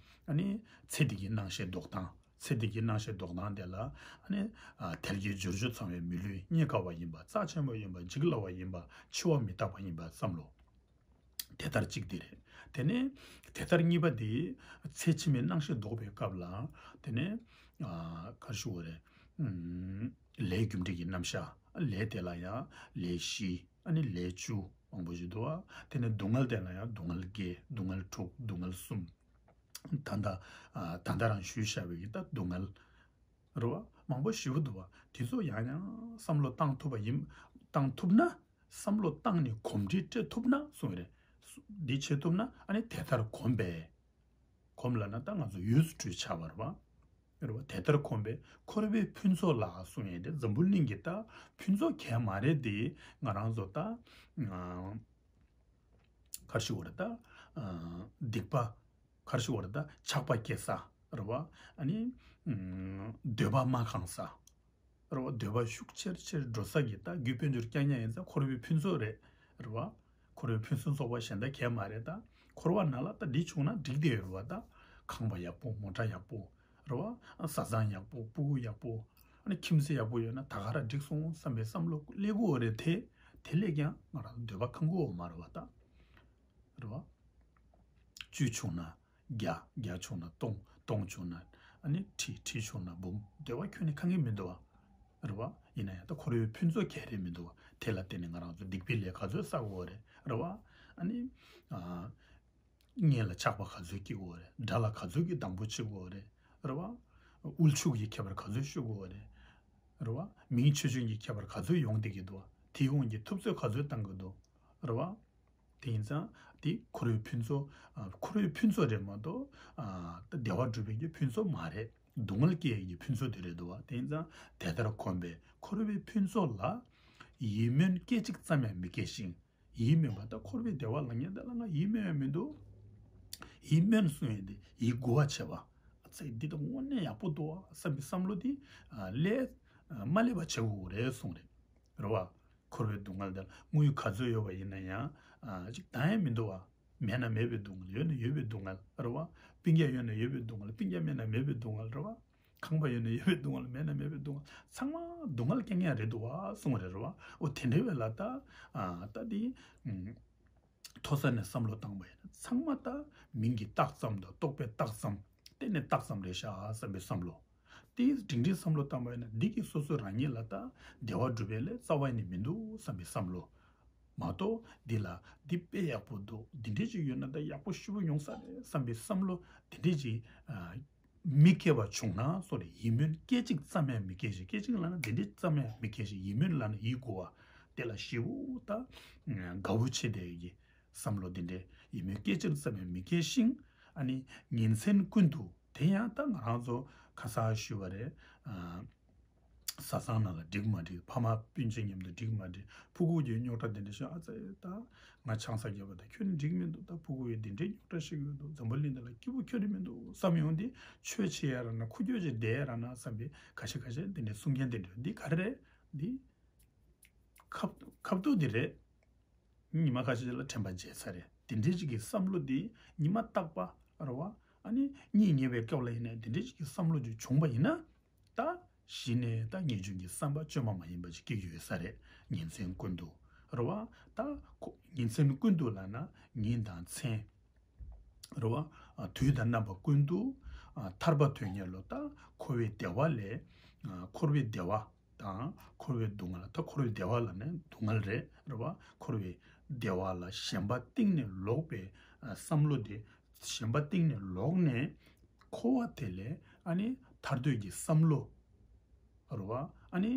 ཨ་ནི་ཚེ་འདི་གི་སྣང་ཤས་ལྡོག་སྟངས། ཚེ་འདི་གི་སྣང་ཤས་ལྡོག་སྟངས་དེ་ལ། ཨ་ནི། ཨ། དལ་གྱིས་འབྱོར་བཅུ་ཚང་བའི་མི་ལུས་རྙེད་དཀའ་བ་ཡིན་པ། རྩ་ཆེན་པོ་ཡིན་པ། འཇིག་སླ་བ་ཡིན་པ། འཆི་བ་མི་རྟག་པ་ཡིན་པ་བསམ་བློ། དེ་ལྟར་གཅིག་དེ་རེད། དེ་ནས་དེ་ལྟར་གཉིས་པ་དེ། ཚེ་ཕྱི་མའི་སྣང་ཤས་ལྡོག་པའི་སྐབས་ལ། དེ་ནས། ཨ། ག་རེ་ཞུ་དགོས་རེད། ཨུམ། ལས་རྒྱུ་འབྲས་ཀྱི་རྣམ་གཞག་ལས་དེ་ལ་ཡང་ལས་བཞི། ཨ་ནི་ལས་བཅུ་མང་པོ་ཞིག་འདུག་བ། དེ་ནས་སྡུག་བསྔལ་དེ་ལ་ཡང་སྡུག་བསྔལ་བརྒྱད། སྡུག་བསྔལ་དྲུག་སྡུག་བསྔལ་གསུམ། ད་ལྟ། ཨ། ད་ལྟ་རང་ཞུས་བཞག་པའི་གི་ད་སྡུག་བསྔལ། རེད་བ། མང་པོ་ཞེ་པོ་འདུག་བ། དེ་ཚོ་ཡང་ཡང་བསམ་བློ་བཏང་ཐུབ་པ་ཡིན། བཏང་ཐུབ་ན། བསམ་བློ་བཏང་ནས་གོམས་འདྲིས་སྤྲད་ཐུབ་ན་གསུངས་རེད། འདི་བྱེད་ཐུབ་ན། ཨ་ནི་དེ་ལྟར་གོམས་པས། གོམས་ལབ་ན་ད་ང་ཚོ་ཡུལ་སུ་བྲོས་ཆགས་པ་རེད་བ། རེད་བ། དེ་ལྟར་གོམས་པས་འཁོར་བའི་ཕུན་ཚོགས་ལ་གསུངས་ཡས་དེ་འཛམ་བུ་གླིང་གི་ད་ཕུན་ཚོགས་གས་མ་རེད་དེ། ང་རང་ཚོ་ད། ཨ། ག་རེ་ཞུ་དགོས་རེད་ད། ཨ། སྡིག་པ། ག་རེ་ཞུ་དགོས་རེད་ད། ཆགས་པ་སྐྱེ་ས། རེད་བ། ཨ་ནི། ཨ། འདོད་པ་མ་ཁེངས་ས། རེད་བ། འདོད་པ་ཤུགས་ཆེར་ཆེར་འགྲོ་ས་གི་ད་རྒྱུ་དཔལ་འབྱོར་རྐྱང་རྐྱང་ཡིན་ཙང་འཁོར་བའི་ཕུན་ཚོགས་རེད། རེད་བ། འཁོར་བའི་ཕུན་སུམ་ཚོགས་པ་གཞན་དག་གས་མ་རེད་ད། འཁོར་བ་ནང་ལ་ད་འདི་བྱུང་ན་འགྲིག་བསྡད་ཡོད་རེད་བ་ད། ཁང་པ་ཡག་པོ། མོ་ཊ་ཡག་པོ། རེད་བ། བཟའ་ཚང་ཡག་པོ། སྤུ་གུ་ཡག་པོ། ཨ་ནི་ཁྱིམ་མཚེས་ཡག་པོ་ཡོད་ན་ད་ག་རང་འགྲིག་སོང་བསམ་པའི་བསམ་བློ་སླེབས་ཀྱི་ཡོད་རེད་དེ། དེ་སླེབས་ཀྱང་ང་རང་འདོད་པ་ཁེངས་ཀྱི་ཡོད་མ་རེད་བ་ད། རེད་བ། བཅུ་བྱུང་ན་བརྒྱ། བརྒྱ་བྱུང་ན་སྟོང་། སྟོང་བྱུང་ན་ཨ་ནི་ཁྲི། ཁྲི་བྱུང་ན་འབུམ། འདོད་པ་ཁྱོན་ནས་ཁེངས་ཀྱི་མི་འདུག་བ། རེད་བ། ཡིན་ན་ཡང་ད་འཁོར་བའི་ཕུན་ཚོགས་ག་རེ་མི་འདུག་བ། དེ་ལ་བརྟེན་ནས་ང་རང་ཚོ་སྡིག་པའི་ལས་ག་ཚོད་བསགས་ཀྱི་ཡོད་རེད། རེད་བ། ཨ་ནི། ཨ། གཉེན་ལ་ཆགས་པ་ག་ཚོད་སྐྱེ་གི་ཡོད་རེད། དགྲ་ལ་ག་ཚོད་ཀྱི་སྡང་པོ་བྱེད་ཀྱི་ཡོད་རེད། རེད་བ། དབུལ་ཕྱུག་གི་ཁྱད་པར་ག་ཚོད་ཤོད་ཀྱི་ཡོད་རེད། རེད་བ། མིང་ཆེ་ཆུང་གི་ཁྱད་པར་ག་ཚོད་ཡོང་བསྡད་ཀྱི་འདུག་བ། དེ་ཡོང་གི་ཐུབ་ཚོད་ག་ཚོད་བཏང་གི་འདུག། རེད་བ། དེ་ཡིན་ཙང་དེ་འཁོར་བའི་ཕུན་ཚོགས། ཨ། འཁོར་བའི་ཕུན་ཚོགས་རེད་མ་གཏོགས། ཨ། ད་བདེ་བ་སྒྲུབ་པའི་གི་ཕུན་ཚོགས་མ་རེད། སྡུག་བསྔལ་སྐྱེ་ཡས་ཀྱི་ཕུན་ཚོགས་དེ་རེད་འདུག་བ། དེ་ཡིན་ཙང་དེ་ལྟར་གོམས་པས་འཁོར་བའི་ཕུན་ཚོགས་ལ། ཡིད་སྨོན་སྐད་ཅིག་ཙམ་ཡང་མི་སྐྱེ་ཞིང་། ཡིད་སྨོན་པ་ད་འཁོར་བའི་བདེ་བ་ལ་ངས་ད་ལ་ང་ཡིད་སྨོན་ཡང་མི་འདུག། ཡིད་སྨོན་གསུང་ཡས་དེ་ཡིད་མགུ་བ་བྱེད་པ། ཨ་ཙི། འདི་ད་དངོས་གནས་ཡག་པོ་འདུག་བ་བསམ་པའི་བསམ་བློ་དེ། ཨ། སླེབས། ཨ། མ་སླེབས་པ་བྱེད་དགོས་རེད་གསུངས་རེད། རེད་བ། འཁོར་བའི་སྡུག་བསྔལ་དེ་ལ་དངུལ་ག་ཚོད་ཡོད་པ་ཡིན་ན་ཡང་། ཨ། ཅིག་བཏང་ཡས་མི་འདུག་བ། མེད་ན་མེད་པའི་སྡུག་བསྔལ། ཡོད་ན་ཡོད་པའི་སྡུག་བསྔལ། རེད་བ། སྤུན་ཀྱག་ཡོད་ན་ཡོད་པའི་སྡུག་བསྔལ། སྤུན་ཀྱག་མེད་ན་མེད་པའི་སྡུག་བསྔལ། རེད་བ། ཁང་པ་ཡོད་ན་ཡོད་པའི་སྡུག་བསྔལ། མེད་ན་མེད་པའི་སྡུག་བསྔལ། ཚང་མ་སྡུག་བསྔལ་རྐྱང་རྐྱང་རེད་འདུག་བ་གསུངས་རེད། རེད་བ། འོ་དེ་འདྲ་བས་ལ་ད། ཨ། ད་དེ། ཨུམ། མཐོ་ས་ནས་བསམ་བློ་བཏང་བ་ཡིན་ན་ཚང་མ་ད་མིང་གི་རྟགས་ཙམ་དང་རྟོག་པའི་རྟགས་ཙམ། གཏན་ནས་རྟགས་ཙམ་རེད་ཤག་བསམ་པའི་བསམ་བློ། དེ་སྒྲིང་སྒྲིང་བསམ་བློ་བཏང་བ་ཡིན་ན་འདི་གིས་སོ་སོ་རང་ཉིད་ལ་ད་བདེ་བ་སྒྲུབ་པའི་ལས་རྩ་བ་ནས་མི་འདུག་བསམ་པའི་བསམ་བློ། མ་གཏོགས་འདི་ལ་འདི་དཔེ་ཡག་པོ་འདུག་འདི་འདྲས་ཅིག་ཡོད་ན་ད་ཡག་པོ་ཞེ་པོ་ཡོང་ས་རེད་བསམ་པའི་བསམ་བློ་འདི་འདྲས་ཅིག་མི་སྐྱེ་བ་བྱུང་ན་སོ་རེད། ཡིད་སྨོན་སྐད་ཅིག་ཙམ་ཡང་མི་སྐྱེ་ཞིང་། སྐད་ཅིག་ལབ་ན་འདི་འདྲས་ཙམ་ཡང་མི་སྐྱེ་ཞིང་། ཡིད་སྨོན་ལབ་ན་ཡིད་མགུ་བ་དེ་ལ་ཞེ་པོ་ད་དགའ་བོ་བྱེད་བསྡད་ཀྱི་བསམ་བློ་འདི་འདྲས་ཡིད་སྨོན་སྐད་ཅིག་ཙམ་ཡང་མི་སྐྱེ་ཞིང་། ཨ་ནི་ཉིན་མཚན་ཀུན་ཏུ་དེ་ཡང་ད་ང་རང་ཚོ་ཁ་སང་ཞུས་པ་རེད། བཟའ་ཚང་ནང་ལ་འགྲིག་མ་འགྲིག་ཕ་མ་སྤུན་མཆེད་མཉམ་དུ་འགྲིག་མ་འགྲིག་ཕྲུ་གུ་གི་རྙོག་དྲ་དེ་འདྲ་ཞིག་ཨ་ཙི་ད་ང་ཆང་ས་རྒྱབ་པ་དང་ཁྱོད་ནི་འགྲིག་མི་འདུག་ད་ཕྲུ་གུ་ཡི་དེ་འདྲའི་རྙོག་དྲ་ཞིག་ཡོད་འདུག་འཛམ་བུ་གླིང་འདི་ལ་སྐྱིད་པོ་ཁྱོད་རེད་མི་འདུག་བསམ་ཡོང་དུས་ཆོས་བྱེད་ཡ་ར་ན་ཁུ་ཁྱོད་ཅིག་བསྡད་ཡ་ར་ན་བསམ་པའི་ཁ་ཤས་ཁ་ཤས་དེ་འདྲའི་གསུང་མཁན་དེ་འདྲ་འདི་ག་རེ་རེད། འདི་ཁབ་ཁབ་ཏུ་འདི་རེད། ཉི་མ་ཁ་ཤས་ལ་དྲན་པ་བརྗེད་ཚར་རེད། དེ་འདྲའི་ཅིག་གི་བསམ་བློ་འདི་ཉི་མ་རྟག་པ་རེད་བ། ཨ་ནི་གཉིད་ཉལ་བའི་སྐབས་ལ་ཡིན་ནའི་དེ་འདྲའི་ཅིག་གི་བསམ་བློ་ཅིག་བྱུང་བ་ཡིན་ན། ད་གཞི་ནས་ད་ངེས་འབྱུང་གི་བསམ་པ་བཅོས་མ་མ་ཡིན་པ་ཅིག་སྐྱེ་གི་ཡོད་ས་རེད། ཉིན་མཚན་ཀུན་ཏུ་རེད་བ། ད་ཁོ་ཉིན་མཚན་ཀུན་ཏུ་ལབ་ན་ཉིན་དང་མཚན་རེད་བ། དུས་དང་རྣམ་པ་ཀུན་ཏུ་ཐར་པ་དོན་གཉེར་ལོ། ད་འཁོར་བའི་བདེ་བ་ལས་འཁོར་བའི་བདེ་བ་དང་འཁོར་བའི་སྡུག་བསྔལ། ད་འཁོར་བའི་བདེ་བ་ལ་ནི་སྡུག་བསྔལ་རེད་རེད་བ། འཁོར་བའི་བདེ་བ་ལ་ཞེན་པ་གཏིང་ནས་ལོག་པའི་བསམ་བློ་དེ། ཞེན་པ་གཏིང་ནས་ལོག་ནས་འཁོར་བ་དེ་ལས་ཨ་ནི་ཐར་འདོད་ཀྱི་བསམ་བློ་རེད་བ། ཨ་ནི་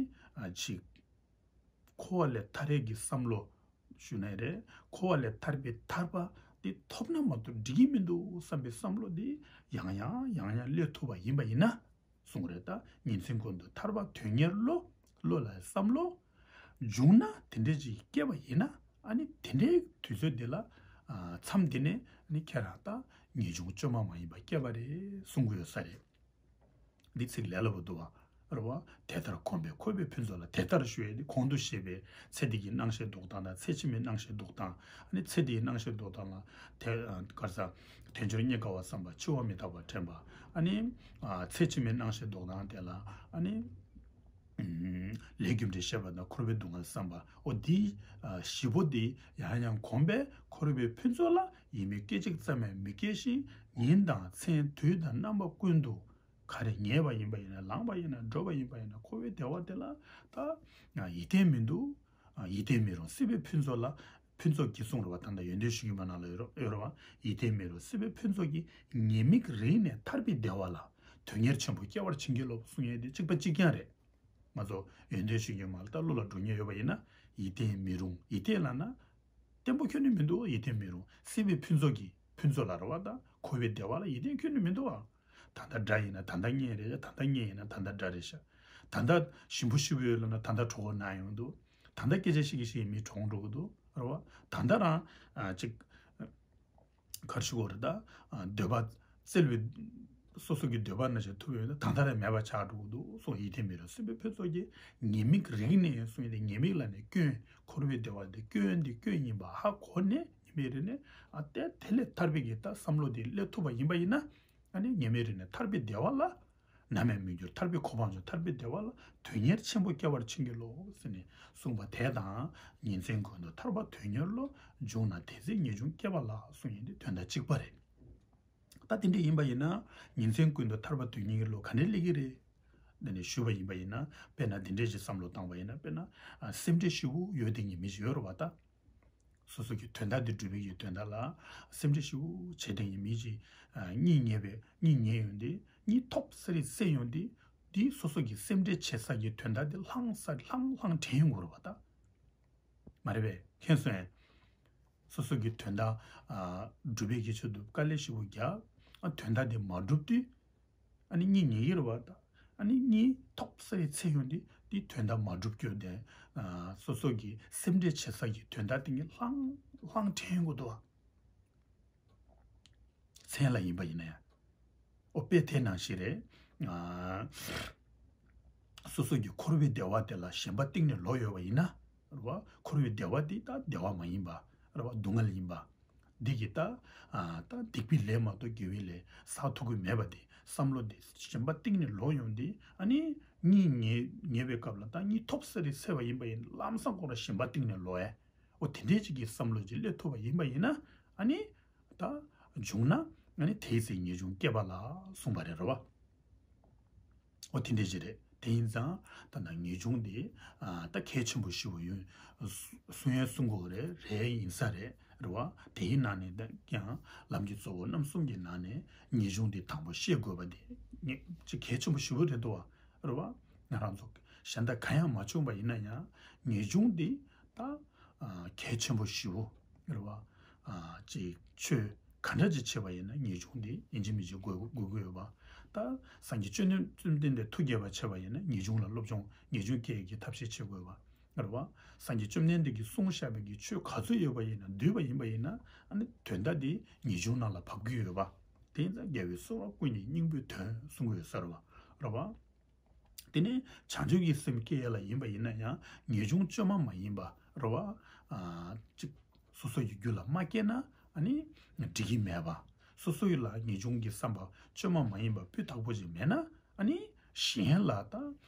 ཅིག་འཁོར་བ་ལས་ཐར་ཡས་ཀྱི་བསམ་བློ་ཞུ་ན་རེད། འཁོར་བ་ལས་ཐར་པའི་ཐར་པ་དེ་ཐོབ་ན་མ་གཏོགས་འགྲིག་གི་མི་འདུག་བསམ་པའི་བསམ་བློ་དེ་ཡང་ཡང་ཡང་ཡང་སླེབས་ཐུབ་པ་ཡིན་པ་ཡིན་ན། གསུངས་རེད། ད་ཉིན་མཚན་ཀུན་ཏུ་ཐར་པ་དོན་གཉེར་བློ། བློ་ལ་བསམ་བློ་བྱུང་ན་དེ་འདྲའི་ཅིག་སྐྱེས་པ་ཡིན་ན། ཨ་ནི་དེ་འདྲའི་དུས་ཚོད་འདི་ལ་མཚམས་འདི་ནས་ཨ་ནི་ཁྱེད་རང་ད་ངེས་འབྱུང་བཅོས་མ་མ་ཡིན་པ་སྐྱེས་པ་རེད་གསུང་གི་ཡོད་ས་རེད། འདི་ཚིག་ལས་སླ་པོ་འདུག་བ། རེད་བ། དེ་ལྟར་གོམས་པས་འཁོར་བའི་ཕུན་ཚོགས་ལ། དེ་ལྟར་ཞུ་ཡས་འདི་གོང་དུ་བཤད་པའི་ཚེ་འདི་གི་སྣང་ཤས་ལྡོག་སྟངས་དང་ཚེ་ཕྱི་མའི་སྣང་ཤས་ལྡོག་སྟངས། ཨ་ནི་ཚེ་འདིའི་སྣང་ཤས་ལྡོག་སྟངས་ལ་དེ་གར་ས་དལ་འབྱོར་རྙེད་དཀའ་བ་བསམ་པ། འཆི་བ་མི་རྟག་པ་དྲན་པ། ཨ་ནི་ཚེ་ཕྱི་མའི་སྣང་ཤས་ལྡོག་སྟངས་དེ་ལ་ཨ་ནི་ལས་རྒྱུ་འབྲས་བཤད་པ་དང་འཁོར་བའི་སྡུག་བསྔལ་བསམ་པ། འོ་འདི་བཞི་པོ་འདི་ཡང་ཡང་གོམས་པས་འཁོར་བའི་ཕུན་ཚོགས་ལ་ཡིད་མི་སྐད་ཅིག་ཙམ་ཡང་མི་སྐྱེ་ཞིང་། ཉིན་དང་མཚན་དུས་དང་རྣམ་པ་ཀུན་ཏུ་ག་རེ་ཉལ་བ་ཡིན་པ་ཡིན་ན་ལངས་པ་ཡིན་ན་འགྲོ་བ་ཡིན་པ་ཡིན་ན་འཁོར་བའི་བདེ་བ་དེ་ལ་ད་ཡིད་བརྟན་མི་འདུག་ཡིད་བརྟན་མི་རུང་། སྲིད་པའི་ཕུན་ཚོགས་ལ་ཕུན་ཚོགས་ཀྱིས་གསུངས་རེད་བ། ད་ལྟ་ཡོན་ཏན་གཞུང་གི་མ་ནང་ལ་ཡོད་རེད་བ། ཡིད་བརྟན་མི་རུང་སྲིད་པའི་ཕུན་ཚོགས་ཀྱིས། ཉེས་དམིགས་རིག་ནས་ཐར་པའི་བདེ་བ་ལ། དོན་གཉེར་ཆེན་པོ་སྐྱེ་བར་བྱིན་གྱིས་རློབས་གསུངས་ཡས་དེ་གཅིག་པ་གཅིག་རྐྱང་རེད། ང་ཚོ་ཡོན་ཏན་གཞུང་གི་མ་ལ་ད་བློ་ལ་འགྲོ་ཉེན་ཡོད་པ་ཡིན་ན་ཡིད་བརྟན་མི་རུང་། ཡིད་བརྟན་ལབ་ན་བརྟན་པོ་ཁྱོན་ནས་མི་འདུག་ཡིད་བརྟན་མི་རུང་། སྲིད་པའི་ཕུན་ཚོགས་ཀྱིས། ཕུན་ཚོགས་ལ་རེད་བ། ད་འཁོར་བའི་བདེ་བ་ལ་ཡིད་བརྟན་ཁྱོན་ནས་མི་འདུག་ཨ། ད་ལྟ་དགྲ་ཡིན་ན་ད་ལྟ་གཉེན་རེད། ད་ལྟ་གཉེན་ཡིན་ན་ད་ལྟ་དགྲ་རེད་ཤག་ད་ལྟ་ཞིམ་པོ་ཞིམ་པོ་ཡོད་ལབ་ན་ད་ལྟ་གྲོད་ཁོག་ན་ཡོང་འདུག་ད་ལྟ་སྐད་ཆ་བཤད་ཀྱི་བཤད་ཀྱི་མི་གྲོངས་འགྲོ་གི་འདུག་རེད་བ། ད་ལྟ་རང་ཨ་ཅིག་གར་ཞུ་གོ་རེད། ད་འདོད་པ་བཙལ་བའི་སོ་སོ་གི་འདོད་པ་ན་ཞིག་ཐུབ་ཡོད་ན་ད་ལྟ་རང་མེད་པ་ཆགས་འགྲོ་གི་འདུག་སོགས། ཡིད་བརྟན་མི་རུང་སྲིད་པའི་ཕུན་ཚོགས་ཀྱིས། ཉེས་དམིགས་རིག་ནས་གསུངས་ཡས་དེ་ཉེས་དམིགས་ལབ་ནས་སྐྱོན། འཁོར་བའི་བདེ་བ་དེ་སྐྱོན་འདི་སྐྱོན་ཡིན་པ་ཧ་གོ་ནས་ཉེས་དམིགས་རིག་ནས་ཨ་དེ་དེ་ལས་ཐར་པའི་གི་ད་བསམ་བློ་དེ་སླེབས་ཐུབ་པ་ཡིན་པ་ཡིན་ན། ཨ་ནི་ཉེས་དམིགས་རིག་ནས་ཐར་པའི་བདེ་བ་ལ་ནམ་ཡང་མི་འགྱུར། ཐར་པའི་གོ་འཕང་མཆོག་ཐར་པའི་བདེ་བ་ལ་དོན་གཉེར་ཆེན་པོ་སྐྱེ་བར་བྱིན་གྱིས་རློབས་ཟེར་ནས་གསུངས་པ་དེ་དང་། ཉིན་མཚན་ཀུན་ཏུ་ཐར་པ་དོན་གཉེར་བློ། བྱུང་ན་དེ་ཚེ་ངེས་འབྱུང་སྐྱེ་བ་ལགས་གསུངས་ཡས་དེ་དོན་དག་གཅིག་པ་རེད། ད་དེ་འདྲ་ཡིན་པ་ཡིན་ན་ཉིན་མཚན་ཀུན་ཏུ་ཐར་པ་དོན་གཉེར་བློ་ག་འདྲ་སླེབས་ཀྱི་རེད། འདི་ནས་ཞུས་པ་ཡིན་པ་ཡིན་ན། དཔེར་ན་འདི་འདྲས་ཅིག་བསམ་བློ་བཏང་བ་ཡིན་ན། དཔེར་ན་ཨ་སེམས་ཁྲལ་ཞེ་པོ་ཡོད་དེ་ངེས་མི་ཞིག་ཡོད་རེད་བ་ད། སོ་སོ་གི་དོན་དག་འདི་སྒྲུབ་པའི་གི་དོན་དག་ལ་སེམས་ཁྲལ་ཞེ་པོ་བྱས་དེ་ངེས་མི་ཅིག་ཨ་གཉིད་ཉལ་བའི་གཉིད་ཉལ་ཡོང་དུས་གཉིད་ཐོབ་ས་རེད་སད་ཡོང་དུས། འདི་སོ་སོ་གི་སེམས་ཁྲལ་བྱེད་ས་གི་དོན་དག་འདི་ལྷང་ས་ལྷང་ལྷང་དྲན་ཡོང་གི་རེད་བ་ད། མ་རེད་པས། མཁྱེན་སོང་ངས། སོ་སོ་གི་དོན་དག་ཨ་སྒྲུབ་པའི་གི་ཆེད་དུ་དཀའ་ལས་ཞེ་པོ་རྒྱག་ཨ་དོན་དག་དེ་མ་འགྲུབ་དུས། ཨ་ནི་གཉིད་ཉལ་གྱི་རེད་བ་ད། ཨ་ནི་གཉིད་ཐོབ་ས་རེད་སད་ཡོང་དུས་འདི་དོན་དག་མ་འགྲུབ་རྒྱུ་དེ། ཨ་སོ་སོ་གི་སེམས་ཁྲལ་བྱེད་ས་གི་དོན་དག་དེ་ངས་ལྷང་ལྷང་དྲན་ཡོང་གི་འདུག་བ། མཚན་ལ་ཡིན་པ་ཡིན་ན་ཡང་། ཨོ་དཔེ་དེ་ནང་བཞིན་རེད། ཨ་སོ་སོ་གི་འཁོར་བའི་བདེ་བ་དེ་ལ་ཞེན་པ་གཏིང་ནས་ལོག་ཡོད་པ་ཡིན་ན། རེད་བ། འཁོར་བའི་བདེ་བ་འདི་ད་བདེ་བ་མ་ཡིན་པ། རེད་བ། སྡུག་བསྔལ་ཡིན་པ། འདི་གི་ད་ཨ་ད་སྡིག་པའི་ལས་མ་གཏོགས་དགེ་བའི་ལས་བསགས་ཐུབ་ཀྱི་མེད་པ་དེ་བསམ་བློ་དེ་ཞེན་པ་གཏིང་ནས་ལོག་ཡོང་དུས། ཨ་ནི་གཉིད་ཉལ་ཉལ་བའི་སྐབས་ལ་ད་གཉིད་ཐོབ་ས་རེད་སད་པ་ཡིན་པ་ཡིན་ན་ལམ་སང་ཁོ་རང་ཞེན་པ་གཏིང་ནས་ལོག་ཡ། འོ་དེ་འདྲས་ཅིག་གི་བསམ་བློ་ཅིག་སླེབས་ཐུབ་པ་ཡིན་པ་ཡིན་ན། ཨ་ནི་ད་བྱུང་ན་ཨ་ནི་དེའི་ཚེ་ངེས་འབྱུང་སྐྱེ་བ་ལ་གསུངས་པ་རེད་རེད་བ། འོ་དེ་འདྲས་ཅིག་རེད། དེ་ཡིན་ཙང་ད་ལྟ་ངེས་འབྱུང་དེ་ཨ་ད་གལ་ཆེན་པོ་ཞེ་པོ་ཡོད། གསུང་ཡས་གསུང་དགོས་རེད། རེད་ཡིན་ས་རེད། རེད་བ། དེའི་ནང་ནས་ད་ཀྱང་ལམ་གྱི་གཙོ་བོ་རྣམ་གསུམ་གྱི་ནང་ནས་ངེས་འབྱུང་དེ་དང་པོ་ཤེས་དགོས་པ་དེ་ངེས་ཅིག་གལ་ཆེན་པོ་ཞེ་པོ་རེད་འདུག་བ། རེད་བ། ང་རང་ཚོ་གཞན་དག་གང་ཡང་མ་བྱུང་བ་ཡིན་ན་ཡང་ངེས་འབྱུང་འདི་ད་ཨ་གལ་ཆེན་པོ་ཞེ་པོ་རེད་བ། ཨ་ཅིག་ཆོས་ག་འདྲ་ཅིག་བྱས་པ་ཡིན་ན་ངེས་འབྱུང་འདི་ཡིན་གཅིག་མིན་གཅིག་དགོས་དགོས་ཀྱི་ཡོད་པ། ད་སངས་རྒྱས་བཅོམ་ལྡན་བཅོམ་ལྡན་འདས་ཐུགས་དགྱེས་པ་བྱས་པ་ཡིན་ན་ངེས་འབྱུང་ལ་སློབ་སྦྱོང་ངེས་འབྱུང་སྐྱེ་ཡག་གི་ཐབས་ཤེས་བྱེད་དགོས་པ་རེད་བ། སངས་རྒྱས་བཅོམ་ལྡན་འདས་ཀྱིས་གསུངས་བཞག་པའི་གི་ཆོས་ག་ཚོད་ཡོད་པ་ཡིན་ན་བསྡུས་པ་ཡིན་པ་ཡིན་ན་ཨ་ནི་དོན་དག་འདི་ངེས་འབྱུང་ནང་ལ་བབས་ཀྱི་ཡོད་པ། དེ་ཡིན་ཙང་རྒྱལ་བའི་གསུང་རབ་ཀུན་གྱི་སྙིང་པོའི་དོན་གསུང་གི་ཡོད་ས་རེད་བ། རེད་བ། དེ་ནས་བྱང་ཆུབ་ཀྱི་སེམས་སྐྱེ་ཡ་ལ་ཡིན་པ་ཡིན་ན་ཡང་ངེས་འབྱུང་བཅོས་མ་མ་ཡིན་པ་རེད་བ། ཨ་གཅིག་སོ་སོ་ཡི་རྒྱུད་ལ་མ་སྐྱེས་ན་ཨ་ནི་འགྲིག་གི་མེད་པ། སོ་སོ་ཡི་ལ་ངེས་འབྱུང་གི་བསམ་པ་བཅོས་མ་མ་ཡིན་པ་སྤུས་དག་པོ་ཞིག་མེད་ན་ཨ་ནི་གཞན་ལ་ད་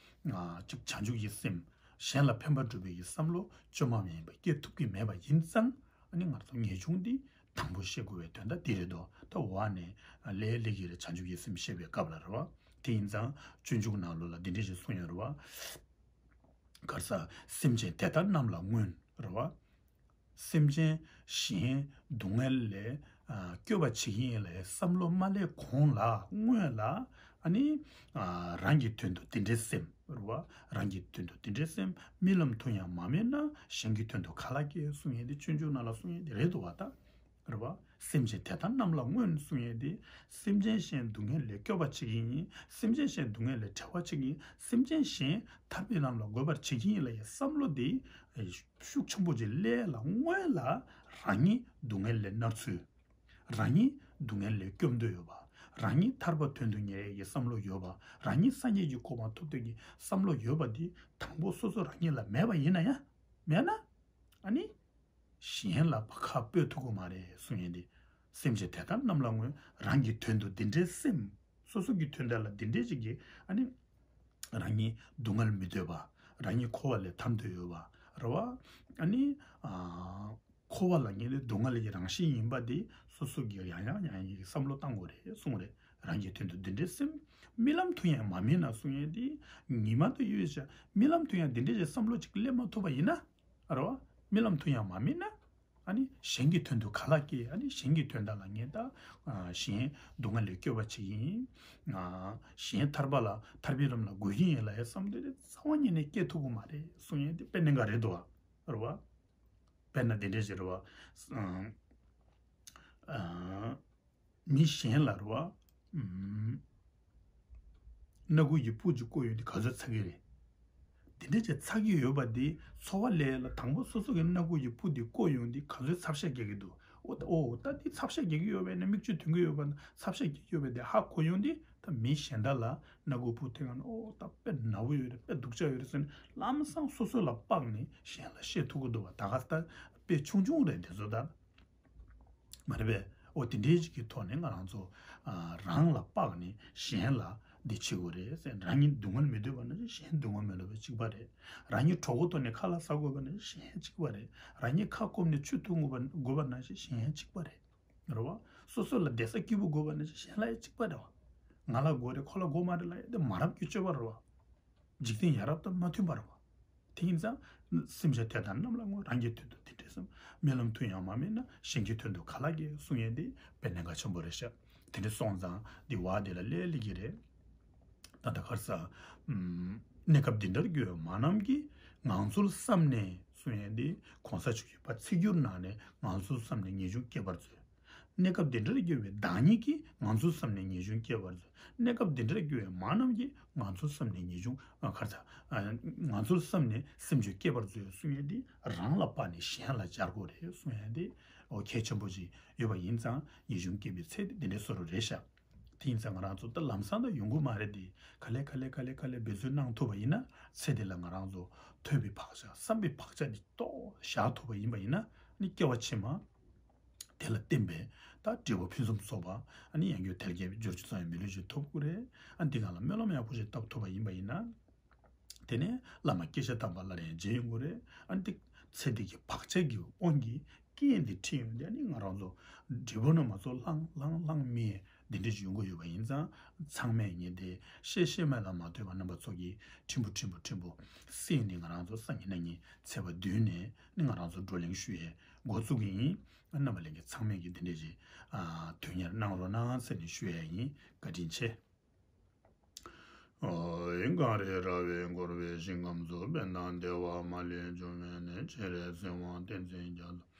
ཨ་གཅིག་བྱང་ཆུབ་ཀྱི་སེམས་གཞན་ལ་ཕན་པ་སྒྲུབ་པའི་གི་བསམ་བློ་བཅོས་མ་མ་ཡིན་པ་སྐྱེ་ཐུབ་ཀྱི་མེད་པ་ཡིན་ཙང་། ཨ་ནི་ང་ཚོ་ངེས་འབྱུང་འདི་དང་པོ་ཤེས་དགོས་པའི་དོན་དག་འདི་རེད་དོ། ད་འོག་ནས་ལས་ལས་ཀྱི་རེད། བྱང་ཆུབ་ཀྱི་སེམས་བཤད་པའི་སྐབས་ལ་རེད་བ། དེ་ཡིན་ཙང་སྤྱོད་འཇུག་ནང་ལོགས་ལ་འདི་འདྲ་ཞིག་གསུངས་ཡོད་རེད་བ། ག་རེ་ཟ། སེམས་ཅན་དེ་དག་རྣམས་ལ་སྔོན་རེད་བ། སེམས་ཅན་གཞན་སྡུག་བསྔལ་ལས་ཨ་སྐྱོབ་པ་བྱེད་ཀྱི་ཡིན་ལ་བསམ་བློ་མ་སླེབས་གོང་ལ་སྔོན་ལ་ཨ་ནི་ཨ་རང་གི་དོན་དུ་དེ་འདྲའི་སེམས། རེད་བ། རང་གི་དོན་དུ་དེ་འདྲའི་སེམས་རྨི་ལམ་དུ་ཡང་མ་རྨིས་ན་གཞན་གྱི་དོན་དུ་ག་ལ་སྐྱེ་གསུང་ཡས་དེ་སྤྱོད་འཇུག་ནང་ལ་གསུང་ཡས་དེ་རེད་འདུག་བ་ད། རེད་བ། སེམས་ཅན་དེ་དག་རྣམས་ལ་སྔོན་གསུང་ཡས་དེ། སེམས་ཅན་གཞན་སྡུག་བསྔལ་ལས་སྐྱོབ་པ་བྱེད་ཀྱི་ཡིན། སེམས་ཅན་གཞན་སྡུག་བསྔལ་ལས་བྲལ་བ་བྱེད་ཀྱི་ཡིན། སེམས་ཅན་གཞན་ཐར་པའི་ལམ་ལ་འགོད་པར་བྱེད་ཀྱི་ཡིན་ལ་ཡའི་བསམ་བློ་དེ་ཤུགས་ཆེན་པོ་ཅིག་སླེབས་ལ་སྔོན་ལ་རང་ཉིད་སྡུག་བསྔལ་ལས་མནར་ཚུལ། རང་ཉིད་སྡུག་བསྔལ་ལས་སྐྱོབ་འདོད་ཡོད་པ། རང་ཉིད་ཐར་པ་དོན་དུ་གཉེར་ཡས་ཀྱི་བསམ་བློ་ཡོད་པ། རང་ཉིད་སངས་རྒྱས་ཀྱི་གོ་འཕང་ཐོབ་འདོད་ཀྱི་བསམ་བློ་ཡོད་པ་འདི་དང་པོ་སོ་སོ་རང་ཉིད་ལ་མེད་པ་ཡིན་ན་ཡང་། མེད་ན། ཨ་ནི། གཞན་ལ་ཁ་སྤོས་ཐུབ་ཀྱི་མ་རེད་གསུང་ཡས་འདི། སེམས་ཅན་དེ་དག་རྣམས་ལ་སྔོན་རང་གི་དོན་དུ་འདི་འདྲའི་སེམས། སོ་སོ་གི་དོན་དག་ལ་འདི་འདྲའི་ཅིག་གི་ཨ་ནི། རང་ཉིད་སྡུག་བསྔལ་མི་འདོད་པ། རང་ཉིད་འཁོར་བ་ལས་ཐར་འདོད་ཡོད་པ། རེད་བ། ཨ་ནི། ཨ། འཁོར་བ་ལ་ངེས་ཏེ་སྡུག་བསྔལ་གྱི་རང་བཞིན་ཡིན་པ་དེ་སོ་སོ་གིས་ཡང་ཡང་ཡང་ཡང་བསམ་བློ་བཏང་དགོས་རེད་གསུངས་རེད། རང་གི་དོན་དུ་འདི་འདྲའི་སེམས། རྨི་ལམ་དུ་ཡང་མ་རྨིས་ན་གསུང་ཡས་དེ། ཉི་མ་དུ་ཡོད་ཤག་རྨི་ལམ་དུ་ཡང་འདི་འདྲའི་བསམ་བློ་ཅིག་སླེབས་མ་ཐུབ་པ་ཡིན་ན། རེད་བ། རྨི་ལམ་དུ་ཡང་མ་རྨིས་ན། ཨ་ནི་གཞན་གྱི་དོན་དུ་ག་ལ་སྐྱེ། ཨ་ནི་གཞན་གྱི་དོན་དག་ལ་ངས་ད་གཞན་སྡུག་བསྔལ་ལས་སྐྱོབ་པ་བྱེད་ཀྱི་ཡིན། གཞན་ཐར་པ་ལ་ཐར་པའི་ལམ་ལ་འགོད་ཀྱི་ཡིན་ལ་ཡའི་བསམ་བློ་དེ་རྩ་བ་ཉིད་ནས་སྐྱེ་ཐུབ་ཀྱི་མ་རེད་གསུང་ཡས་དེ་དཔེ་གནད་འགག་རེད་འདུག་བ། རེད་བ། དཔེར་ན་དེ་འདྲས་ཞིག་རེད་བ། ཨ་ཨ་མི་གཞན་ལ་རེད་བ། ཨམ། སྣ་ཁུག་གི་སྤུ་ཅིག་བརྐོས་ཡོང་དུས་ག་ཚོད་ཚ་གི་རེད། དེ་འདྲས་ཅིག་ཚ་གི་ཡོད་པ་དེ་ཚོར་བ་ལས་ལ་དང་པོ་སོ་སོ་གི་སྣ་ཁུག་གི་སྤུ་དེ་བརྐོས་ཡོང་དུས་ག་ཚོད་ཚབ་ཤ་རྒྱག་གི་འདུག་ཨོ་ད་ཨོ་ད་དེ་ཚབ་ཤ་རྒྱག་གི་ཡོད་པས་ན་མིག་ཆུ་ཐོན་གི་ཡོད་པ་ན་ཚབ་ཤ་རྒྱག་གི་ཡོད་པས་དེ་ཧ་གོ་ཡོང་དུས། ད་མི་གཞན་དག་ལ་སྣ་ཁུག་སྤུ་ཐོན་ག་ན་ཨོ་ད་དཔེ་ན་བོ་ཡོད་རེད། དཔེ་སྡུག་ཅག་ཡོད་རེད་ཟེར་ནས་ལམ་སང་སོ་སོ་ལ་དཔག་ནས་གཞན་ལ་བཤད་ཐུབ་ཀྱི་འདུག་བ། ད་ག་ད་དཔེ་ཆུང་ཆུང་རེད་དེ་ཚོ་ད། མ་རེད་པས། ཨོ་དེ་འདྲའི་ཅིག་གི་ཐོག་ནས་ང་རང་ཚོ་ཨ་རང་ལ་དཔག་ནས་གཞན་ལ་འདི་བྱེད་དགོས་རེད་ཟེར། རང་ཉིད་སྡུག་བསྔལ་མི་འདོད་པ་ན་གཞན་སྡུག་བསྔལ་མི་འདོད་པ་གཅིག་པ་རེད། རང་ཉིད་གྲོད་ཁོག་ཐོག་ནས་ཁ་ལག་ཟ་དགོས་པ་ན་གཞན་གཅིག་པ་རེད། རང་ཉིད་ཁ་སྐོམ་ནས་ཆུ་འཐུང་དགོས་པ་དགོས་པ་ན་གཞན་གཅིག་པ་རེད། རེད་བ། སོ་སོ་ལ་བསྡད་ས་སྐྱིད་པོ་དགོས་པ་ན་གཞན་ལ་ཡང་གཅིག་པ་རེད་བ། ང་ལ་དགོས་རེད་ཁོ་ལ་དགོས་མ་རེད་ལ་ཡང་དེ་མ་རབས་ཀྱི་སྤྱོད་པ་རེད་བ། འཇིག་རྟེན་ཡ་རབས་དང་མ་མཐུན་པ་རེད་བ། དེ་ཡིན་ཙང་། སེམས་ཅན་དེ་དག་རྣམས་ལ་སྔོན་རང་གི་དོན་དུ་དེ་འདྲས་སམ། རྨི་ལམ་དུ་ཡང་མ་རྨིས་ན་གཞན་གྱི་དོན་དུ་ག་ལ་སྐྱེ་གསུང་ཡས་དེ་དཔེ་གནད་འགག་ཆེན་པོ་རེད་ཤག་དེ་འདྲས་སོང་ཙང་འདི་བ་དེ་ལ་ལས་སླེབས་ཀྱི་རེད། ད་ལྟ་ག་རེ་ཟ། ཨམ། གནས་སྐབས་འདི་འདྲར་གྱུར་པའི་མ་རྣམས་ཀྱིས་ངང་ཚུལ་བསམས་ནས་གསུང་ཡས་འདི་གོང་ས་མཆོག་གིས་ཕར་ཚིག་སྦྱོར་ནང་ནས་ངང་ཚུལ་བསམས་ནས་ངེས་འབྱུང་སྐྱེད་པར་མཛོད། གནས་སྐབས་འདི་འདྲར་གྱུར་པའི་བདག་ཉིད་ཀྱིས་ངང་ཚུལ་བསམས་ནས་ངེས་འབྱུང་སྐྱེད་པར་མཛོད། གནས་སྐབས་འདི་འདྲར་གྱུར་པའི་མ་རྣམས་ཀྱིས་ངང་ཚུལ་བསམས་ནས་ངེས་འབྱུང་ཨ་ག་རེ་ཟ། ཨ་ངང་ཚུལ་བསམས་ནས་སེམས་བྱུང་སྐྱེད་པར་མཛོད་གསུང་ཡས་འདི་རང་ལ་དཔག་ནས་གཞན་ལ་སྦྱར་དགོས་རེད་གསུང་ཡས་འདི་ཨོ་གལ་ཆེན་པོ་ཞིག་ཡོད་པ་ཡིན་ཙང་ངེས་འབྱུང་སྐྱེད་པའི་ཚད་འདི་འདྲའི་བཟོ་འདྲ་རེད་ཤག་དེ་ཡིན་ཙང་ང་རང་ཚོ་ད་ལམ་སང་ད་ཡོང་གི་མ་རེད་དེ། ག་ལེ་ག་ལེ་ག་ལེ་ག་ལེ་འབད་བརྩོན་གནང་ཐུབ་པ་ཡིན་ན་ཚེ་འདི་ལ་ང་རང་ཚོ་ཐོས་པའི་བག་ཆགས་བསམ་པའི་བག་ཆགས་འདི་ཏོག་བཞག་ཐུབ་པ་ཡིན་པ་ཡིན་ན་ནི་སྐྱེ་བ་ཕྱི་མ་དེ་ལ་བརྟེན་པའི་ད་འབྲས་བུ་ཕུན་སུམ་ཚོགས་པ་ཨ་ནི་ཡང་སྒོས་དལ་བརྒྱད་འབྱོར་བཅུ་ཚང་བའི་མི་ལུས་ཤིག་ཐོབ་དགོས་རེད། ཨ་འདི་གང་ལ་སྨོན་ལམ་ཡག་པོ་ཞིག་བཏབ་ཐུབ་པ་ཡིན་པ་ཡིན་ན། དེ་ནས་བླ་མ་སྐྱེས་ཆེན་དམ་པ་སླར་ཡང་མཇལ་ཡོང་གི་རེད། ཨ་ནི་ཚེ་འདི་གི་བག་ཆགས་ཀྱི་དབང་གིས་རྐྱེན་འདི་འཁྲི་ཡོང་དུས་ཨ་ནི་ང་རང་ཚོ་འབྲས་བུ་ནི་མ་ཚོ་ལྷང་ལྷང་ལྷང་མི་ འདི་འདྲ་ཞིག་ཡོང་གི་ཡོད་པ་ཡིན་ཙང་། ཚང་མས་ངས་དེ་བཤད་བཤད་མ་ལ་མ་ལྟོས་པར་རྣམ་པ་ཚོ་གིས་ཕྲན་བུ་ཕྲན་བུ་ཕྲན་བུ་གསན་ནས། ང་རང་ཚོ་སང་ཉིན་གནངས་ཉིན་ཚེས་པ་བདུན་ནས་ནི་ང་རང་ཚོ་བགྲོ་གླེང་ཞུ་ཡས་འགོ་བཙུགས་ཀྱི་ཡིན། རྣམ་པ་ལྷན་རྒྱས་ཚང་མས་ཀྱིས་དེ་འདྲ་ཞིག་ཨ་དོན་གཉེར་གནང་རོགས་གནང་ཟེར་ནས་ཞུ་ཡས་ཡིན། བཀའ་དྲིན་ཆེ། ཨོ་ཡེ། གངས་རི་ར་བས་བསྐོར་བའི་ཞིང་ཁམས་སུ། དཔལ་དང་བདེ་བ་མ་ལུས་འབྱུང་བའི་གནས། སྤྱན་རས་གཟིགས་དབང་བསྟན་འཛིན་རྒྱ་མཚོ།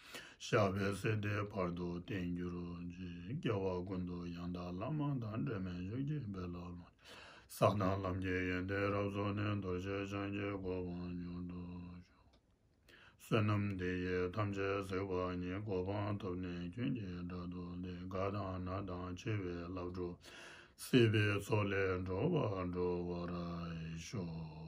ཞབས་པད་སྲིད་མཐའི་བར་དུ་བརྟན་གྱུར་ཅིག། སྐྱེ་བ་ཀུན་ཏུ་ཡང་དག་བླ་མ་དང་། འབྲལ་མེད་ཆོས་ཀྱི་དཔལ་ལ་ལོངས་སྤྱོད། བསགས་དང་ལམ་གྱི་ཡོན་ཏན་རབ་གསོས་ནས། རྡོ་རྗེ་འཆང་གི་གོ་འཕང་མྱུར་དུ་ཤོག། བསོད་ནམས་འདི་ཡིས་ཐམས་ཅད་གཟིགས་པ་ཉིད། གོ་འཕང་ཐོབ་ནས་ཀུན་གྱི་བདག་ཏུ་འཛིན། དགའ་དང་ན་དང་འཆི་བའི་བླ་སྒྲུབ། སྲིད་པའི་མཚོ་ལས་འགྲོ་བ་སྒྲོལ་བར་ཤོག།